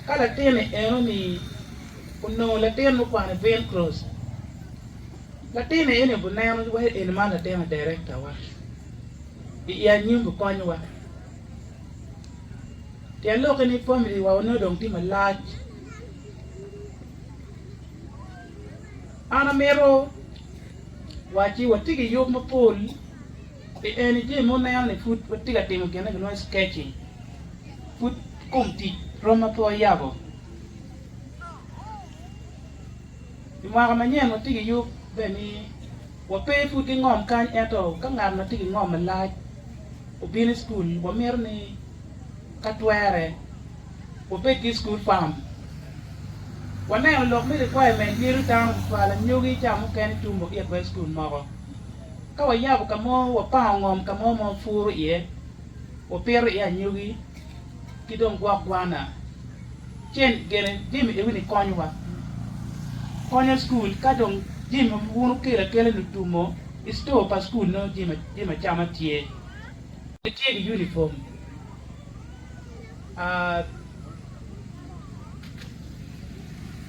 Ka latin-ni eno-ni onongo latin mukwano i Vine Cross, latin-ni eni obineno wai eni man latin a director wa i anyim bikonyowa. Tyen lokke ni family wa onongo dong tye malac. An amito wacci watye ki yub mapol pi eni jami ma wuneno ni pud watye ka timo gin ma kilwongo ni sketching. Pud kom tic rom ma pe wayabo. I mwaka manyen watye ki yub bene ni wape pud ki ngom kany ento ka ngat ma tye ki ngom malac obino i cukul wamito ni ka twere wabed ki cukul farm. Waneno lok me requirement myero dano ocwal anyogi ca mukene tum oit wa i cukul moko. Ka wayabo ka mo wapango ngom ka mo ma wapuro iye. Wapito iye anyogi ki dong gwok gwana. Cen gene jami ewini konyowa. Konyo cukul ka dong jami ma wun wukelo akela ni otumo i store pa cukul nongo jami acama tye. Gitye ki uniform.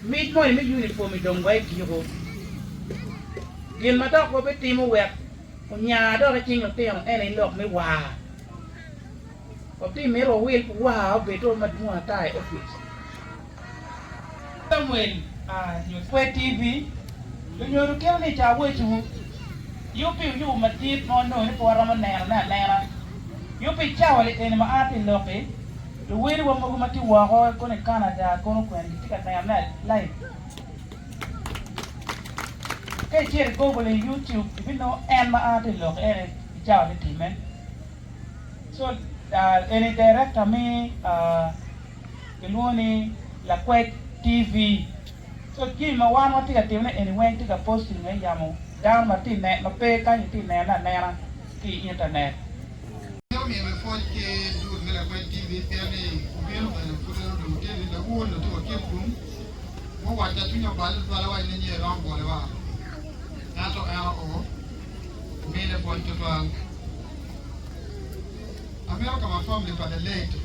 Mic moni me uniform-mi dong wa i giko. Gin ma dok wabitimo wek onya dok i cing lutino en aye lok me war. Wabimito wawil pi war obed dong madwong ata i opic. Samuel nyo Kwed TV, Lunyodo kite ni ca awecowu, yub pi oyubo madit ma wanongo ni pe waromo nenone anena. Yub pi cawa li eni ma an atye lok-ki, luwediwa mogo ma tye woko kono i Canada kono kwene gitye ka nenone live. Ka icito i Google i YouTube ibinongo en ma an atye lok eni i cawa ni timme. So eni director me kilwongo ni Lakwed TV. So jami ma wan watye ka timone eni weng tye ka posting me yamo dano ma tye ma pe kany tye nene anena ki i internet. Mito miyo me pwoc ki dul me Lakwed TV pien ni obino bene pud en odong tye ni lawor nyo tye wa Kitgum muwacca cwinya oballe tutwal awaco ni nyo eromo bwole wa ento en oo mine pwoc tutwal. Amito ka ma family pa the late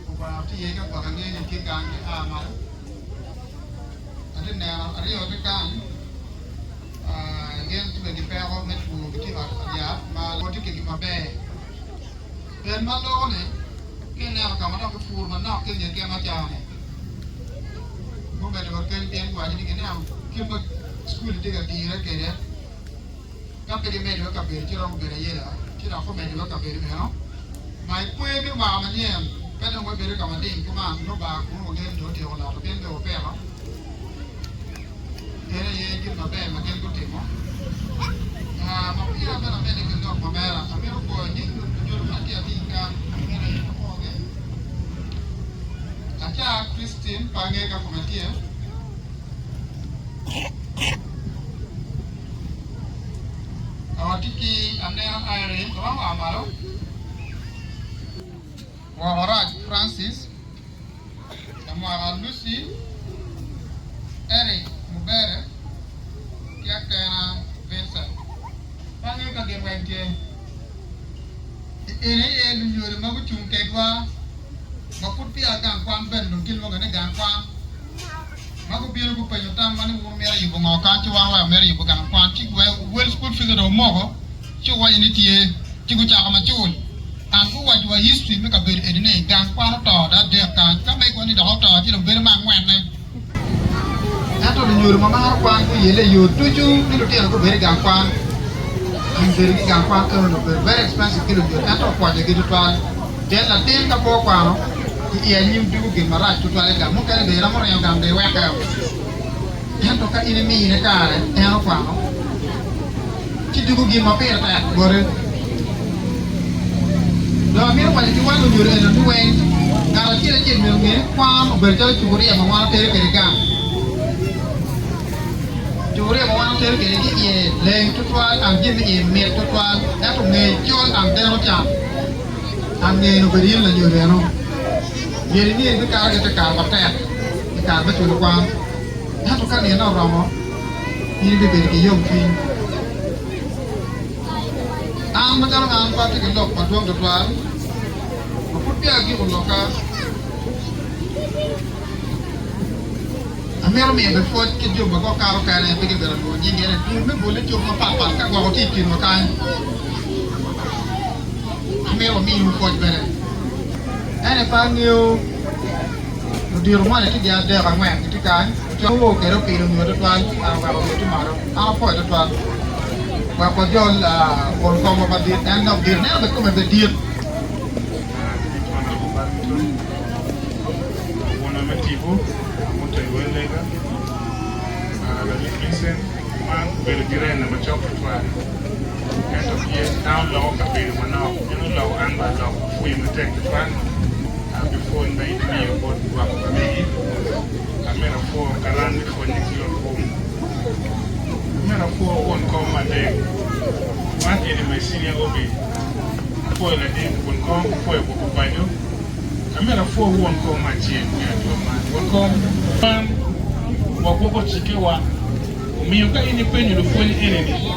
Obara tye iye ka gwok angeyo ni tye gang ki aa malo. Atye neno aryo tye kany gin tye ki peko me two gitye i ot yat ma tye kwedgi maber. Bed ma loko ni ka ineno ka ma dok kipuro manok ki i nge kema ca-ni gumedo wa keny pien guwaco ni gineno kit ma cukul tye ka dire kwede. Ka pe gimedowa kabedo ci romo bedo ayela, ci dok gumedowa kabedo meno. Ma i kwer me mwaka manyen, ka dong wabedo ka mading kuman, nongo bar kunu wangeyo ni dong otyeko loto pien dong wapito. En aye gin maber ma gin gutimo. Ma peya bene amedde ki lok ma mera, amito pwoyo nying lunyodo ma atye atir kany, amito aye apwogi. Aca Christine, pe angeyo ka kome tye. Watye ki anena Irene, romo a malo. Woko rac Francis, lamwaka Lucy, Eric Mubere, ki Akena Vincent. Pe angeyo ka gin weng tye. Eni aye lunyodo ma gucung kedwa ma pud peya gang kwan bene dong kilwonge ni gang kwan. Ma gubino gupenyo tamwa ni wun wumito yubo ngo kany ci wan waco wamito yubo gang kwan ci wel school fees dong omoko ci owaco ni tye ci gucako ma cul and guwaco wa history me kabedo eni ni gang kwan oto dong adek kany ka megwa ni dok oto ci dong bedo me angwenne. Ento lunyodo ma maro kwan guyelle i yo ducu ni lutino gubed i gang kwan and bedo ki gang kwan eno ni obedo very expensive ki lunyodo ento okonyogi tutwal pien latin ka pe okwano I anyim dugo gin marac tutwal i gang mukene bene iromo ringo gang dong iweke. Ento ka in imine kare en okwano ci dugo gin ma pire tek bote. Dong amito waco ki wan lunyodo eno ni weng ngat acel acel myero onge ni kwan obedo calo cuburia ma wan watero kwede gang. Cuburia ma wan watero kwede ki iye leng tutwal and jami iye mit tutwal ento nge col and deno can. Angeyo obedo in lanyodo eno. Myero inge ni bikato ki tekare matek i kare me culo kwan. Ento ka nino oromo, in ibibedo ki yomcwiny. An macalo an pe atye ki lok madwong tutwal, ma pud peya agiko lokka. Amito miyo bene pwoc ki jo ma gwok kato kene pe gibedo lwongo nyinggi ento dul me bol icuk mapatpat ka gwok wutye i kinwa kany. Amito wamiwu pwoc bene. Ento pe angeyo ludito moni tye gin adek angwen gitye kany co kede opilo nyo tutwal weko obedo tye malo. An apwoyo tutwal wek wajol won komwa madit en dok dit neno bene kome bene dit. Wona me tipo, amoto i wel lega, Ladit Vincent, man obedo jirani macok tutwal, ento pien dano loko kabedo manok, en oloko an bene aloko, apwoyi matek tutwal pi pwony ma in imiyo bot lwak pa megi, amito apwo karan me pwonye ki yot kom, amito apwo won kom matek, man eni my senior obi, apwoyo ladit won kom, apwoyo gwoko paco. Amyero apwo won kom acel me adwol man. Won kom man wagwoko cikkewa, omiyo ka in ipenyo lupwonye eni-ni,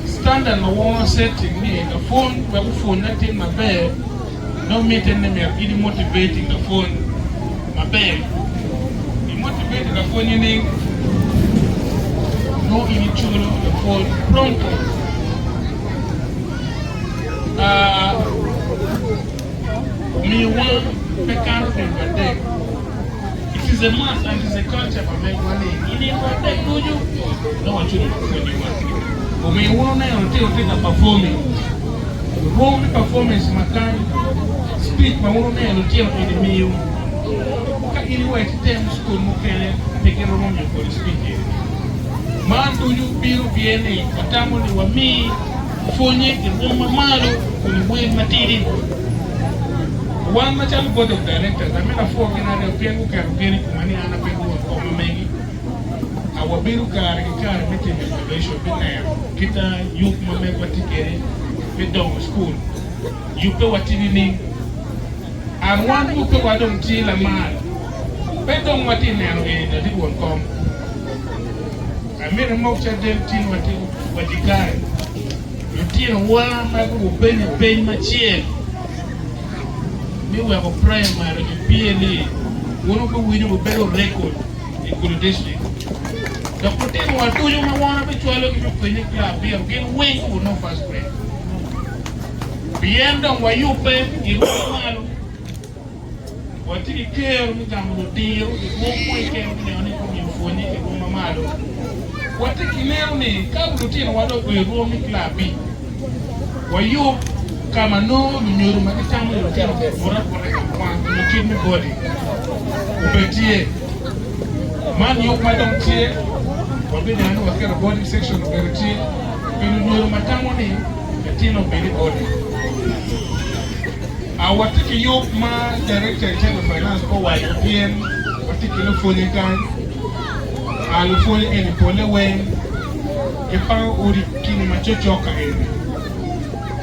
standard ma won setting ni lapwony wek opwony latin maber, nongo mitte ni myero in i motivating lapwony maber. I motivating lapwony nining? Nongo in iculo lapwony promptly. Omiyowa pe kato nino adek. It is a must and it is a culture pa megwa ni i nino adek ducu nongo waculo lupwonyewa. Omiyo wun wuneno lutino tye ka performing. Rwom me performance ma kany, speech ma wun wuneno lutino eni miyo, ka in iwaco item cukul mukene pe giromo miyo kodi speech eni. Man ducu bino pien ni watamo ni wami Pwonye i rwom ma malo kun i wel matidi. Wan macalo Board of Directors, amito apwo gin aryo pien guketo gen i koma ni an abed won kom ma megi. A Wabedo kare ki kare me timo evaluation me neno kit yub ma megwa tye kwede me dongo cukul. Yubbe wa tye nining? An wan yubbe wa dong tye lamal. Pe dong watye neno eni ladit won kom. Amito imok caden tin watye waci kany lutinowa ma gupenyo peny macek me weko primary ki PLE wun wubiwinyo wubedo record i Gulu district dok lutinowa ducu ma wan wabicwalogi me penye class abiro gin weng gunongo first grade pien dong wayubbe i rwom malo. Watye ki kero me gamo ludiro i rwom mo keken me neno ni gumiyo pwonye i rwom ma malo. Watye ki neno ni ka lutinowa dong obedo i rwom me kilac abic, wayub ka ma nongo lunyodo ma gitamo ni lutino buto abuta i gang kwan nyo kit me boarding obed tye. Man yub ma dong tye, wabineno ni waketo boarding section obedo tye pi lunyodo ma tamo ni latinne obed i boarding. A Watye ki yub ma Director in charge of Finance owaco pien watye ki lupwonye kany. A Lupwonye eni pole weng gipango odi kine ma cokcok ka eni.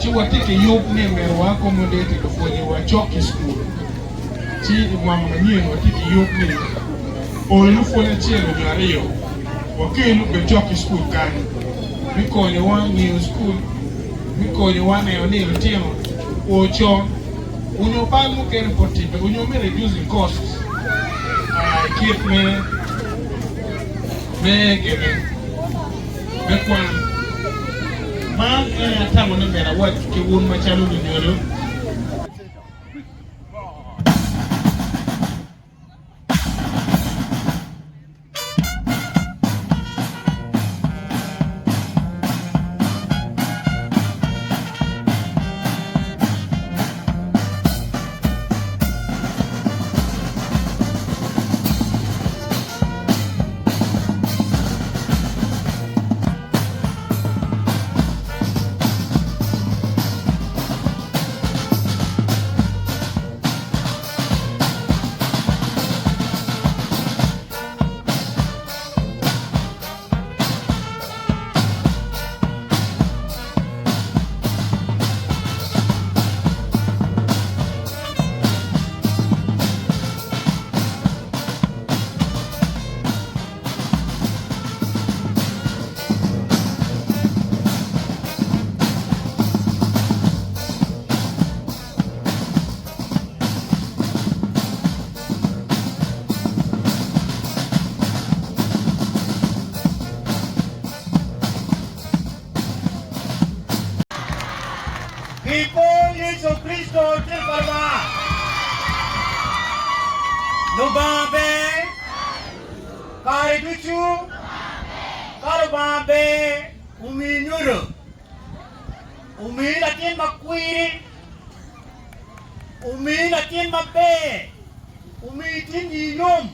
Ci watye ki yub ni myero wa accommodate lupwonye wa cok ki school. Ci i mwaka manyen watye ki yub ni ol lupwonye acel onyo aryo wakel obed cok ki school kany me konyowa ngiyo school me konyowa neno ni lutino o con onyo bal mukene pe otimme onyo me reducing costs i kit me me gine me kwan. Man en aye atamo ni myero awac ki wun macalo lunyodo. Pi kor Yecu Kricito tye pa Lubanga. Lubanga ber kare ducu. Ka Lubanga ber, omi nyodo. Omi latin makwiri, omi latin maber, omi cwinyi yom,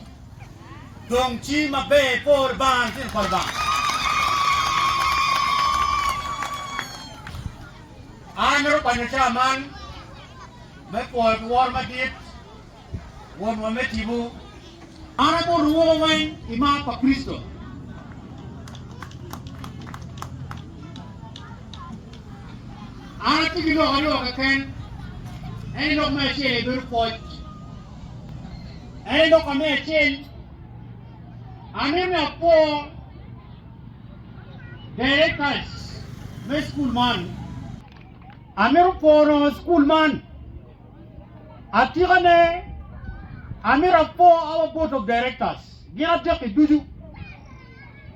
dong ci maber por Lubanga, litino pa Lubanga. An amito kwanyo cawa man me pwoyo pi woro madit Wonwa me tipo. An abuto woko weng i mar pa Kricito. An atye ki lok aryo keken, en lok me acel aye bedo pwoc. En lok me acel, amito ni apwo directors me cukul man. Amito pwono cukul man. Atikane, amito apwo our board of directors gin adek-ki ducu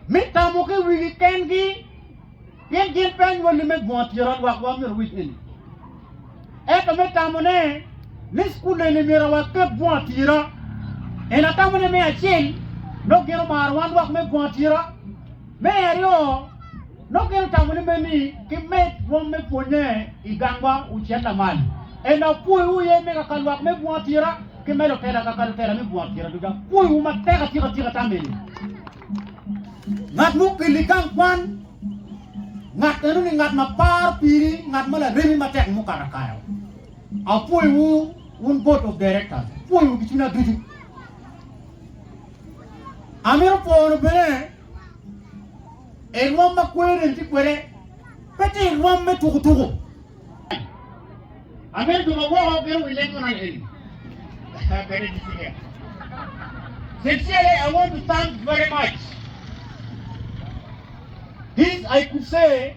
me tamo ki wigi kengi pien gin pe anywali me bunga tira lwak wa myero wic eni. Ento me tamone ni cukul eni myero waket bunga tira. En atamone me acel nongo gin omaro wan lwak me bunga tira. Me aryo nongo gin otamo ni meni ki med rwom me pwonye i gangwa ocit lamal. En apwoyowu iye me kaka lwak me bunga tira ki me lutela kaka lutela me bunga tira ducu. Apwoyowu matek atika tika tam eni. Ngat mukeli gang kwan Ngat eno ni ngat ma paro piri, ngat ma laremi matek mukato akaya. Apwoyowu wun board of directors, apwoyowu ki cwinya ducu. Amito pwono bene i rwom ma kwer eni tye kwede, pe tye i rwom me tuku tuku. Amito jo ma woko gin owil leb man eni. Sincerely, I want to thank very much. This, I could say,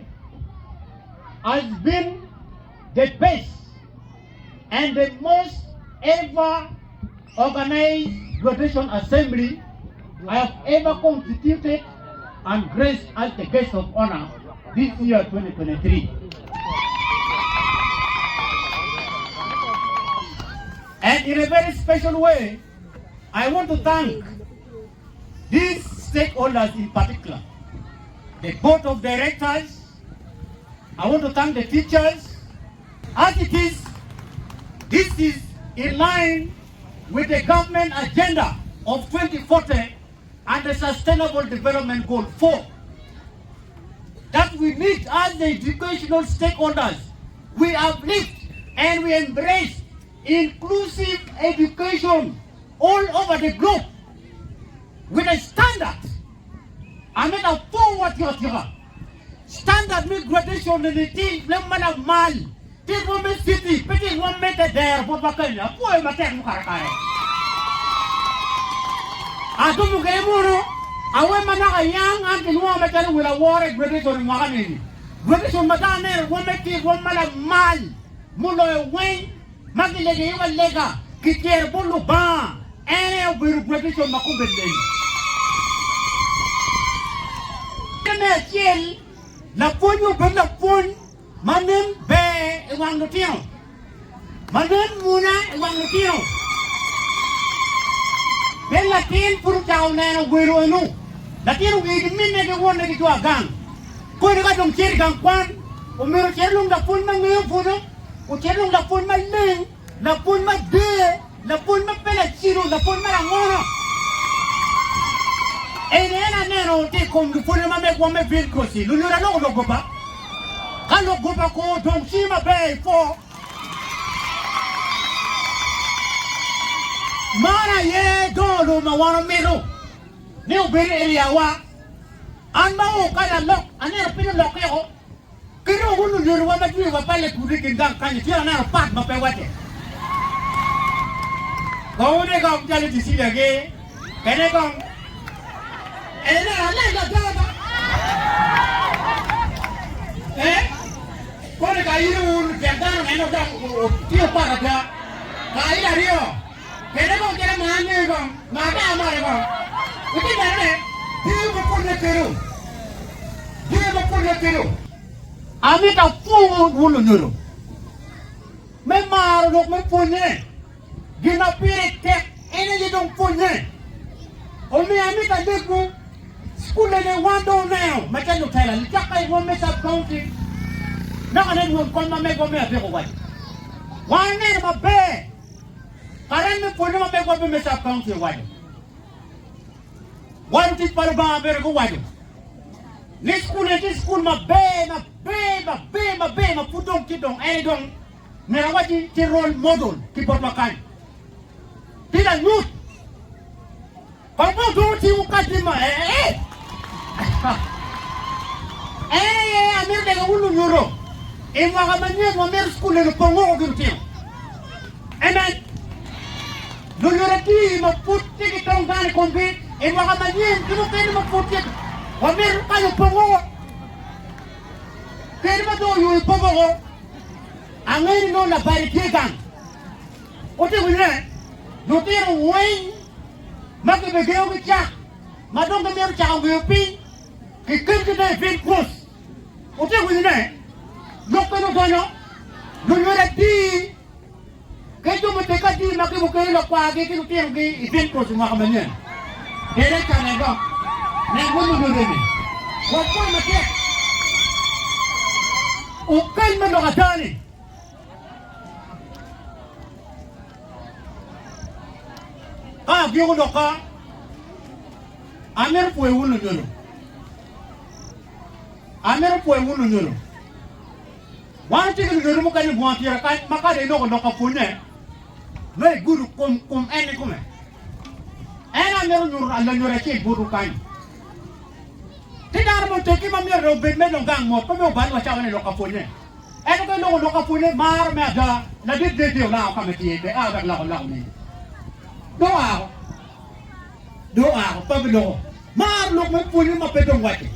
has been the best and the most ever organized graduation assembly I have ever constituted and graced as the guest of honor this year 2023. And in a very special way, I want to thank these stakeholders in particular, the board of directors, I want to thank the teachers. As it is, this is in line with the government agenda of 2040 and the Sustainable Development Goal 4 that we need as the educational stakeholders. We uplift and we embrace inclusive education all over the globe with a standard. I mean a forward Standard me graduation ni ti le mana mal ti rwom me city pe ti rwom me te dero bot wa kany apwoyo matek mukato kare. Atumu kede munu awe ma naka yang an kilwonga macalo wil awora i graduation i mwaka ni. Graduation ma dong aneno rwom me ti rwom ma lamal muloyo weng ma gilego iye wa lega kityero bot Lubanga en aye obedo graduation ma kome leng. Me acel, lapwony obed lapwony ma nen ber i wang lutino, ma nen muna i wang lutino. Pe latin pud ocako neno welo enu, latin owiye ki minne ki wonne ki jo agang. Koni ka dong cito i gang kwan, omyero ocit lung lapwony ma ngeyo pwonyo, ocit lung lapwony maleng, lapwony mager, lapwony ma pe lacilo, lapwony ma langono. Eni en aneno tye i kom lupwonye ma megwa me Vilcross-ci, lunyodo aloko lok goba. Ka lok goba kor dong ci maber ipwo. Man aye dongo lum ma wan omito ni obed i eriawa. An ma oo kany alok, aneno piny olokke o. Ki dong wun lunyodowa ma jwiwa waballe kudu i kin gang kany, tye aneno pat ma pe wacce. Kong wune kong calo Cecilia gi kene kong. Ene aleng ada ba. Eh? Koni ka in wun tek dano neno dok tye pat ada. Ka in aryo. Kene kong calo ma angeyo kong, ma ata amalo kong. Itye neno ne, tye ma pwonye kelo. Tye ma pwonye kelo. Amito apwonyu wun lunyodo me maro lok me pwonye. Gin ma pire tek en aye dong pwonye. Omiyo amito alegwu, cukul eni wan dong oneno macalo lutela licok ka i rwom me sub county naka nen won kom ma megwa me adek owaco. Wan oneno maber Karan me pwonye ma megwa bene me Sub County owaco, Wan tic pa Lubanga bene guwaco ni cukul eni tye cukul maber, maber, maber, maber ma pud dong tye dong en aye dong myero awaci tye role model ki botwa kany. Tye lanyut. Kong pe otuko cingwu kacel ma ee. En aye amito lego wun lunyuto i mwaka manyen wamito cukul eni opong woko ki lutino. Amen. Lunyodo ati ma pud tye ki tong dano i komgi i mwaka manyen ki mukene ma pud tye wamito kanyo pongo kadi ma dong oyubo po woko. Angeyo ni nongo labade tye gang. Wutye winyo ne? Lutino weng ma kibigengo ki cak ma dong gimito cako ngeyo piny kiketgi dong i piny kus. Wutye winyo ne? Lok meno odonyo lunyodo adi ki jo muteggi adi ma gibikelo lakwargi ki lutinogi i piny kus i mwaka manyen. Tere ca nen dok nen wun lunyodo-ni. Wapwony matek. Wukeny me lok ada-ni. Ka agiko lokka, amito pwoyo wun lunyodo. Amito pwoyo wun lunyodo. Wan watye ki lunyodo mukene i bunga tira kany ma ka dong iloko lok ka pwonye, nongo igudo kom kom en kikome. En amito nyuto lanyodo acel botwu kany. Tye dano mo oteggi ma myero dong obed me dong gang mot, pe myero obal wa cawa ni lok ka pwonye. Ento ka iloko lok ka pwonye, mar me ada, ladit dede olango ka ma tye, be a wek loko loko ni. Dong oako. Dong oako, pe biloko. Mar lok me pwonye ma pe dong wacce.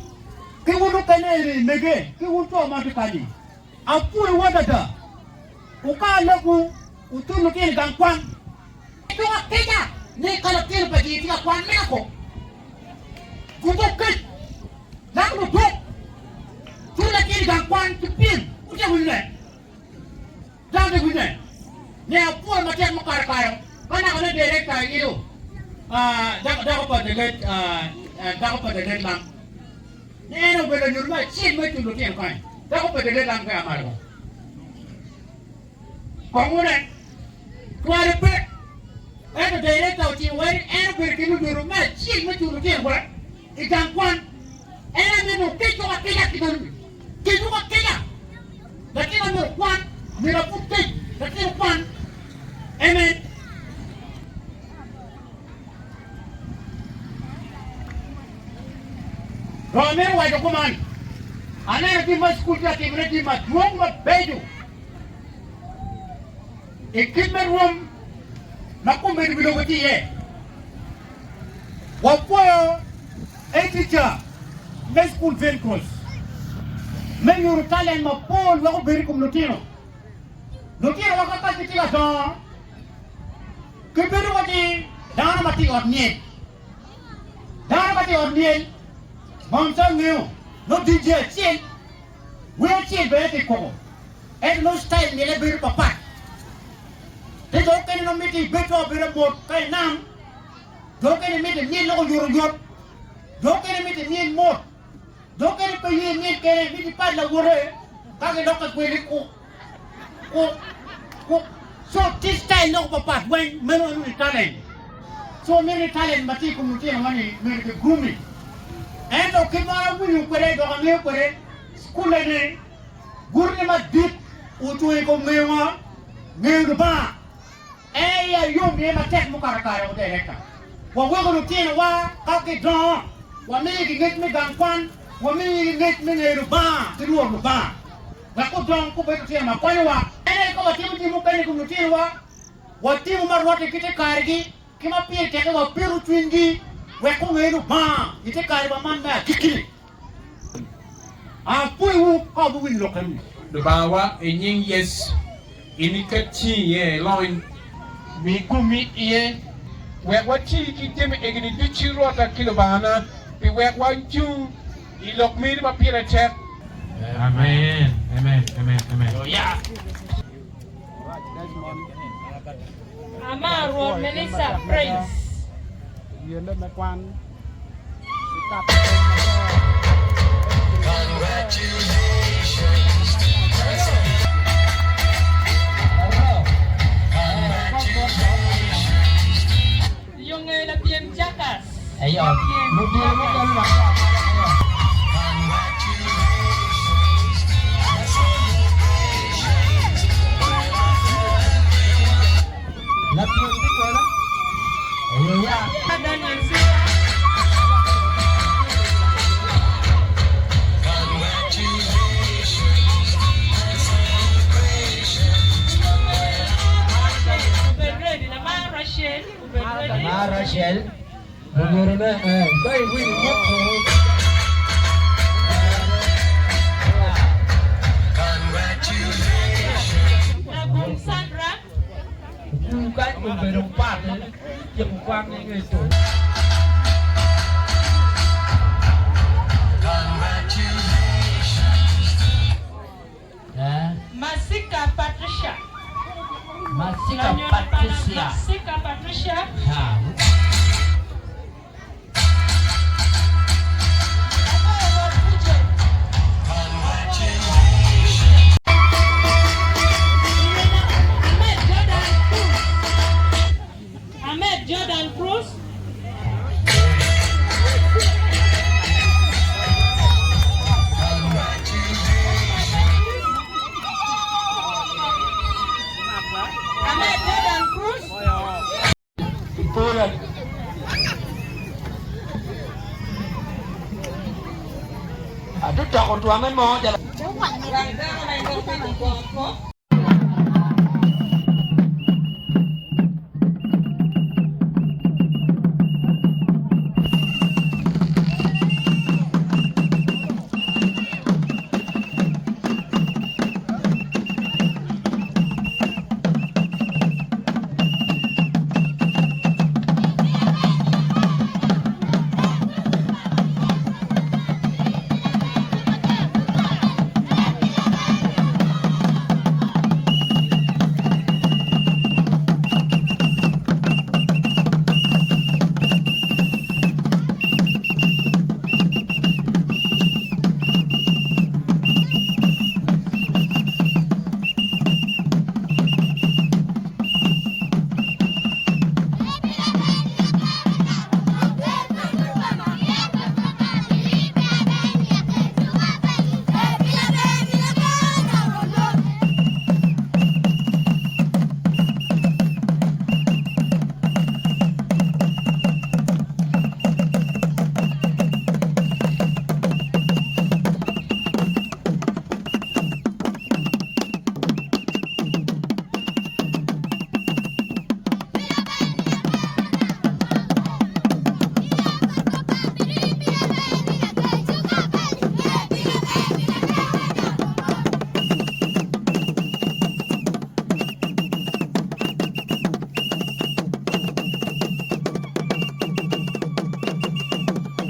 Ki wun mukene eni mege, ki wun co ma tye kany-ni, apwoyowu adada. Wukar lekwu, wucul lutino i gang kwan. Dong akeca ni ka latin pa jii tye ka kwan meno ko, guto kec, lak ludok, cul latin i gang kwan ki pyem. Wutye winyo ne? Dano tye winyo ne? Ne apwoyo matek mukato kare ka naka ne director ilo dako pa the late dako pa the late lam ni en obedo lanyodo me acel me culo lutino kany dako pa the late lam ka malo kong wune twale pe ento director ocimo wai ni en obedo ki lunyodo me acel me culo lutino wa i gang kwan en aye me keco akeca ki dano keco akeca latin myero okwan myero apud kec latin okwan amen. Romo amito waco kuman, aneno jami ma cukul tye ka timone jami madwong mabeco i kit me rwom ma kombeddi wi lobo tye iye. Wapwoyo Tica me cukul Vencross me nyuto talent mapol wek obed i kom lutino. Lutino wa ka gitye ka dongo, gibedo waci dano ma tye i ot myel. Dano ma tye i ot myel ngom ca ngeyo nongo DJ acel, wer acel bene tye koko ento nongo style myele bedo papat. Pi jo okene nongo miti ibed calo abedo mot ka inam. Jo okene mito imyel lok oyotoyot, jo okene mito imyel mot, jo okene pe ye imyel kene, mito ipad lawote ka gilokke kweli kuk kuk kuk. So tye style lok papat weng meno eno ni talent. So mito ni talent ma tye i kom lutino wa ni myero ki grooming. Ento kit ma an awinyo kwede dok angeyo kwede cukule ni gutine madit ocung i kom ngeyo ngo? Ngeyo Lubanga. En aye ayom iye matek mukato kare o Director. Waweko lutinowa ka gidongo, wamiyigi ngec me gang kwan, wamiyigi ngec me ngeyo Lubanga ki lworo Lubanga, wek gudong gubed lutino ma konyowa. En aye ka watimo jami mukene i kom lutinowa, watimo ma rwatte ki te karegi, ki ma pire tekke wapito cwinygi wek gunge Lubanga i te karewa man me agikki-ni. Apwoyowu ka wubiwinyo lok eni. Lubangawa, i nying Yecu, in iket cingi iye ilony. Mi gummi iye, wek wati ki jami egini ducu Rwotta ki Lubangana, pi wek wacung i lok meri ma pire tek. Amen. Amen. Amen. Amen. Amar Rwot Melissa Praise. Yo nge lapyem Jackass. Daniel Sira. Ma Rachel, lunyodone, eh, ka iwinyo mot Lagum Sandra. Okulu kany obedo pat tyeko kwan ki nge to. Masika Patricia. Masika Patricia. Masika Patricia. Ahmed Jordan Cruz. Ahmed Jordan Cruz. Atye toko twange mo.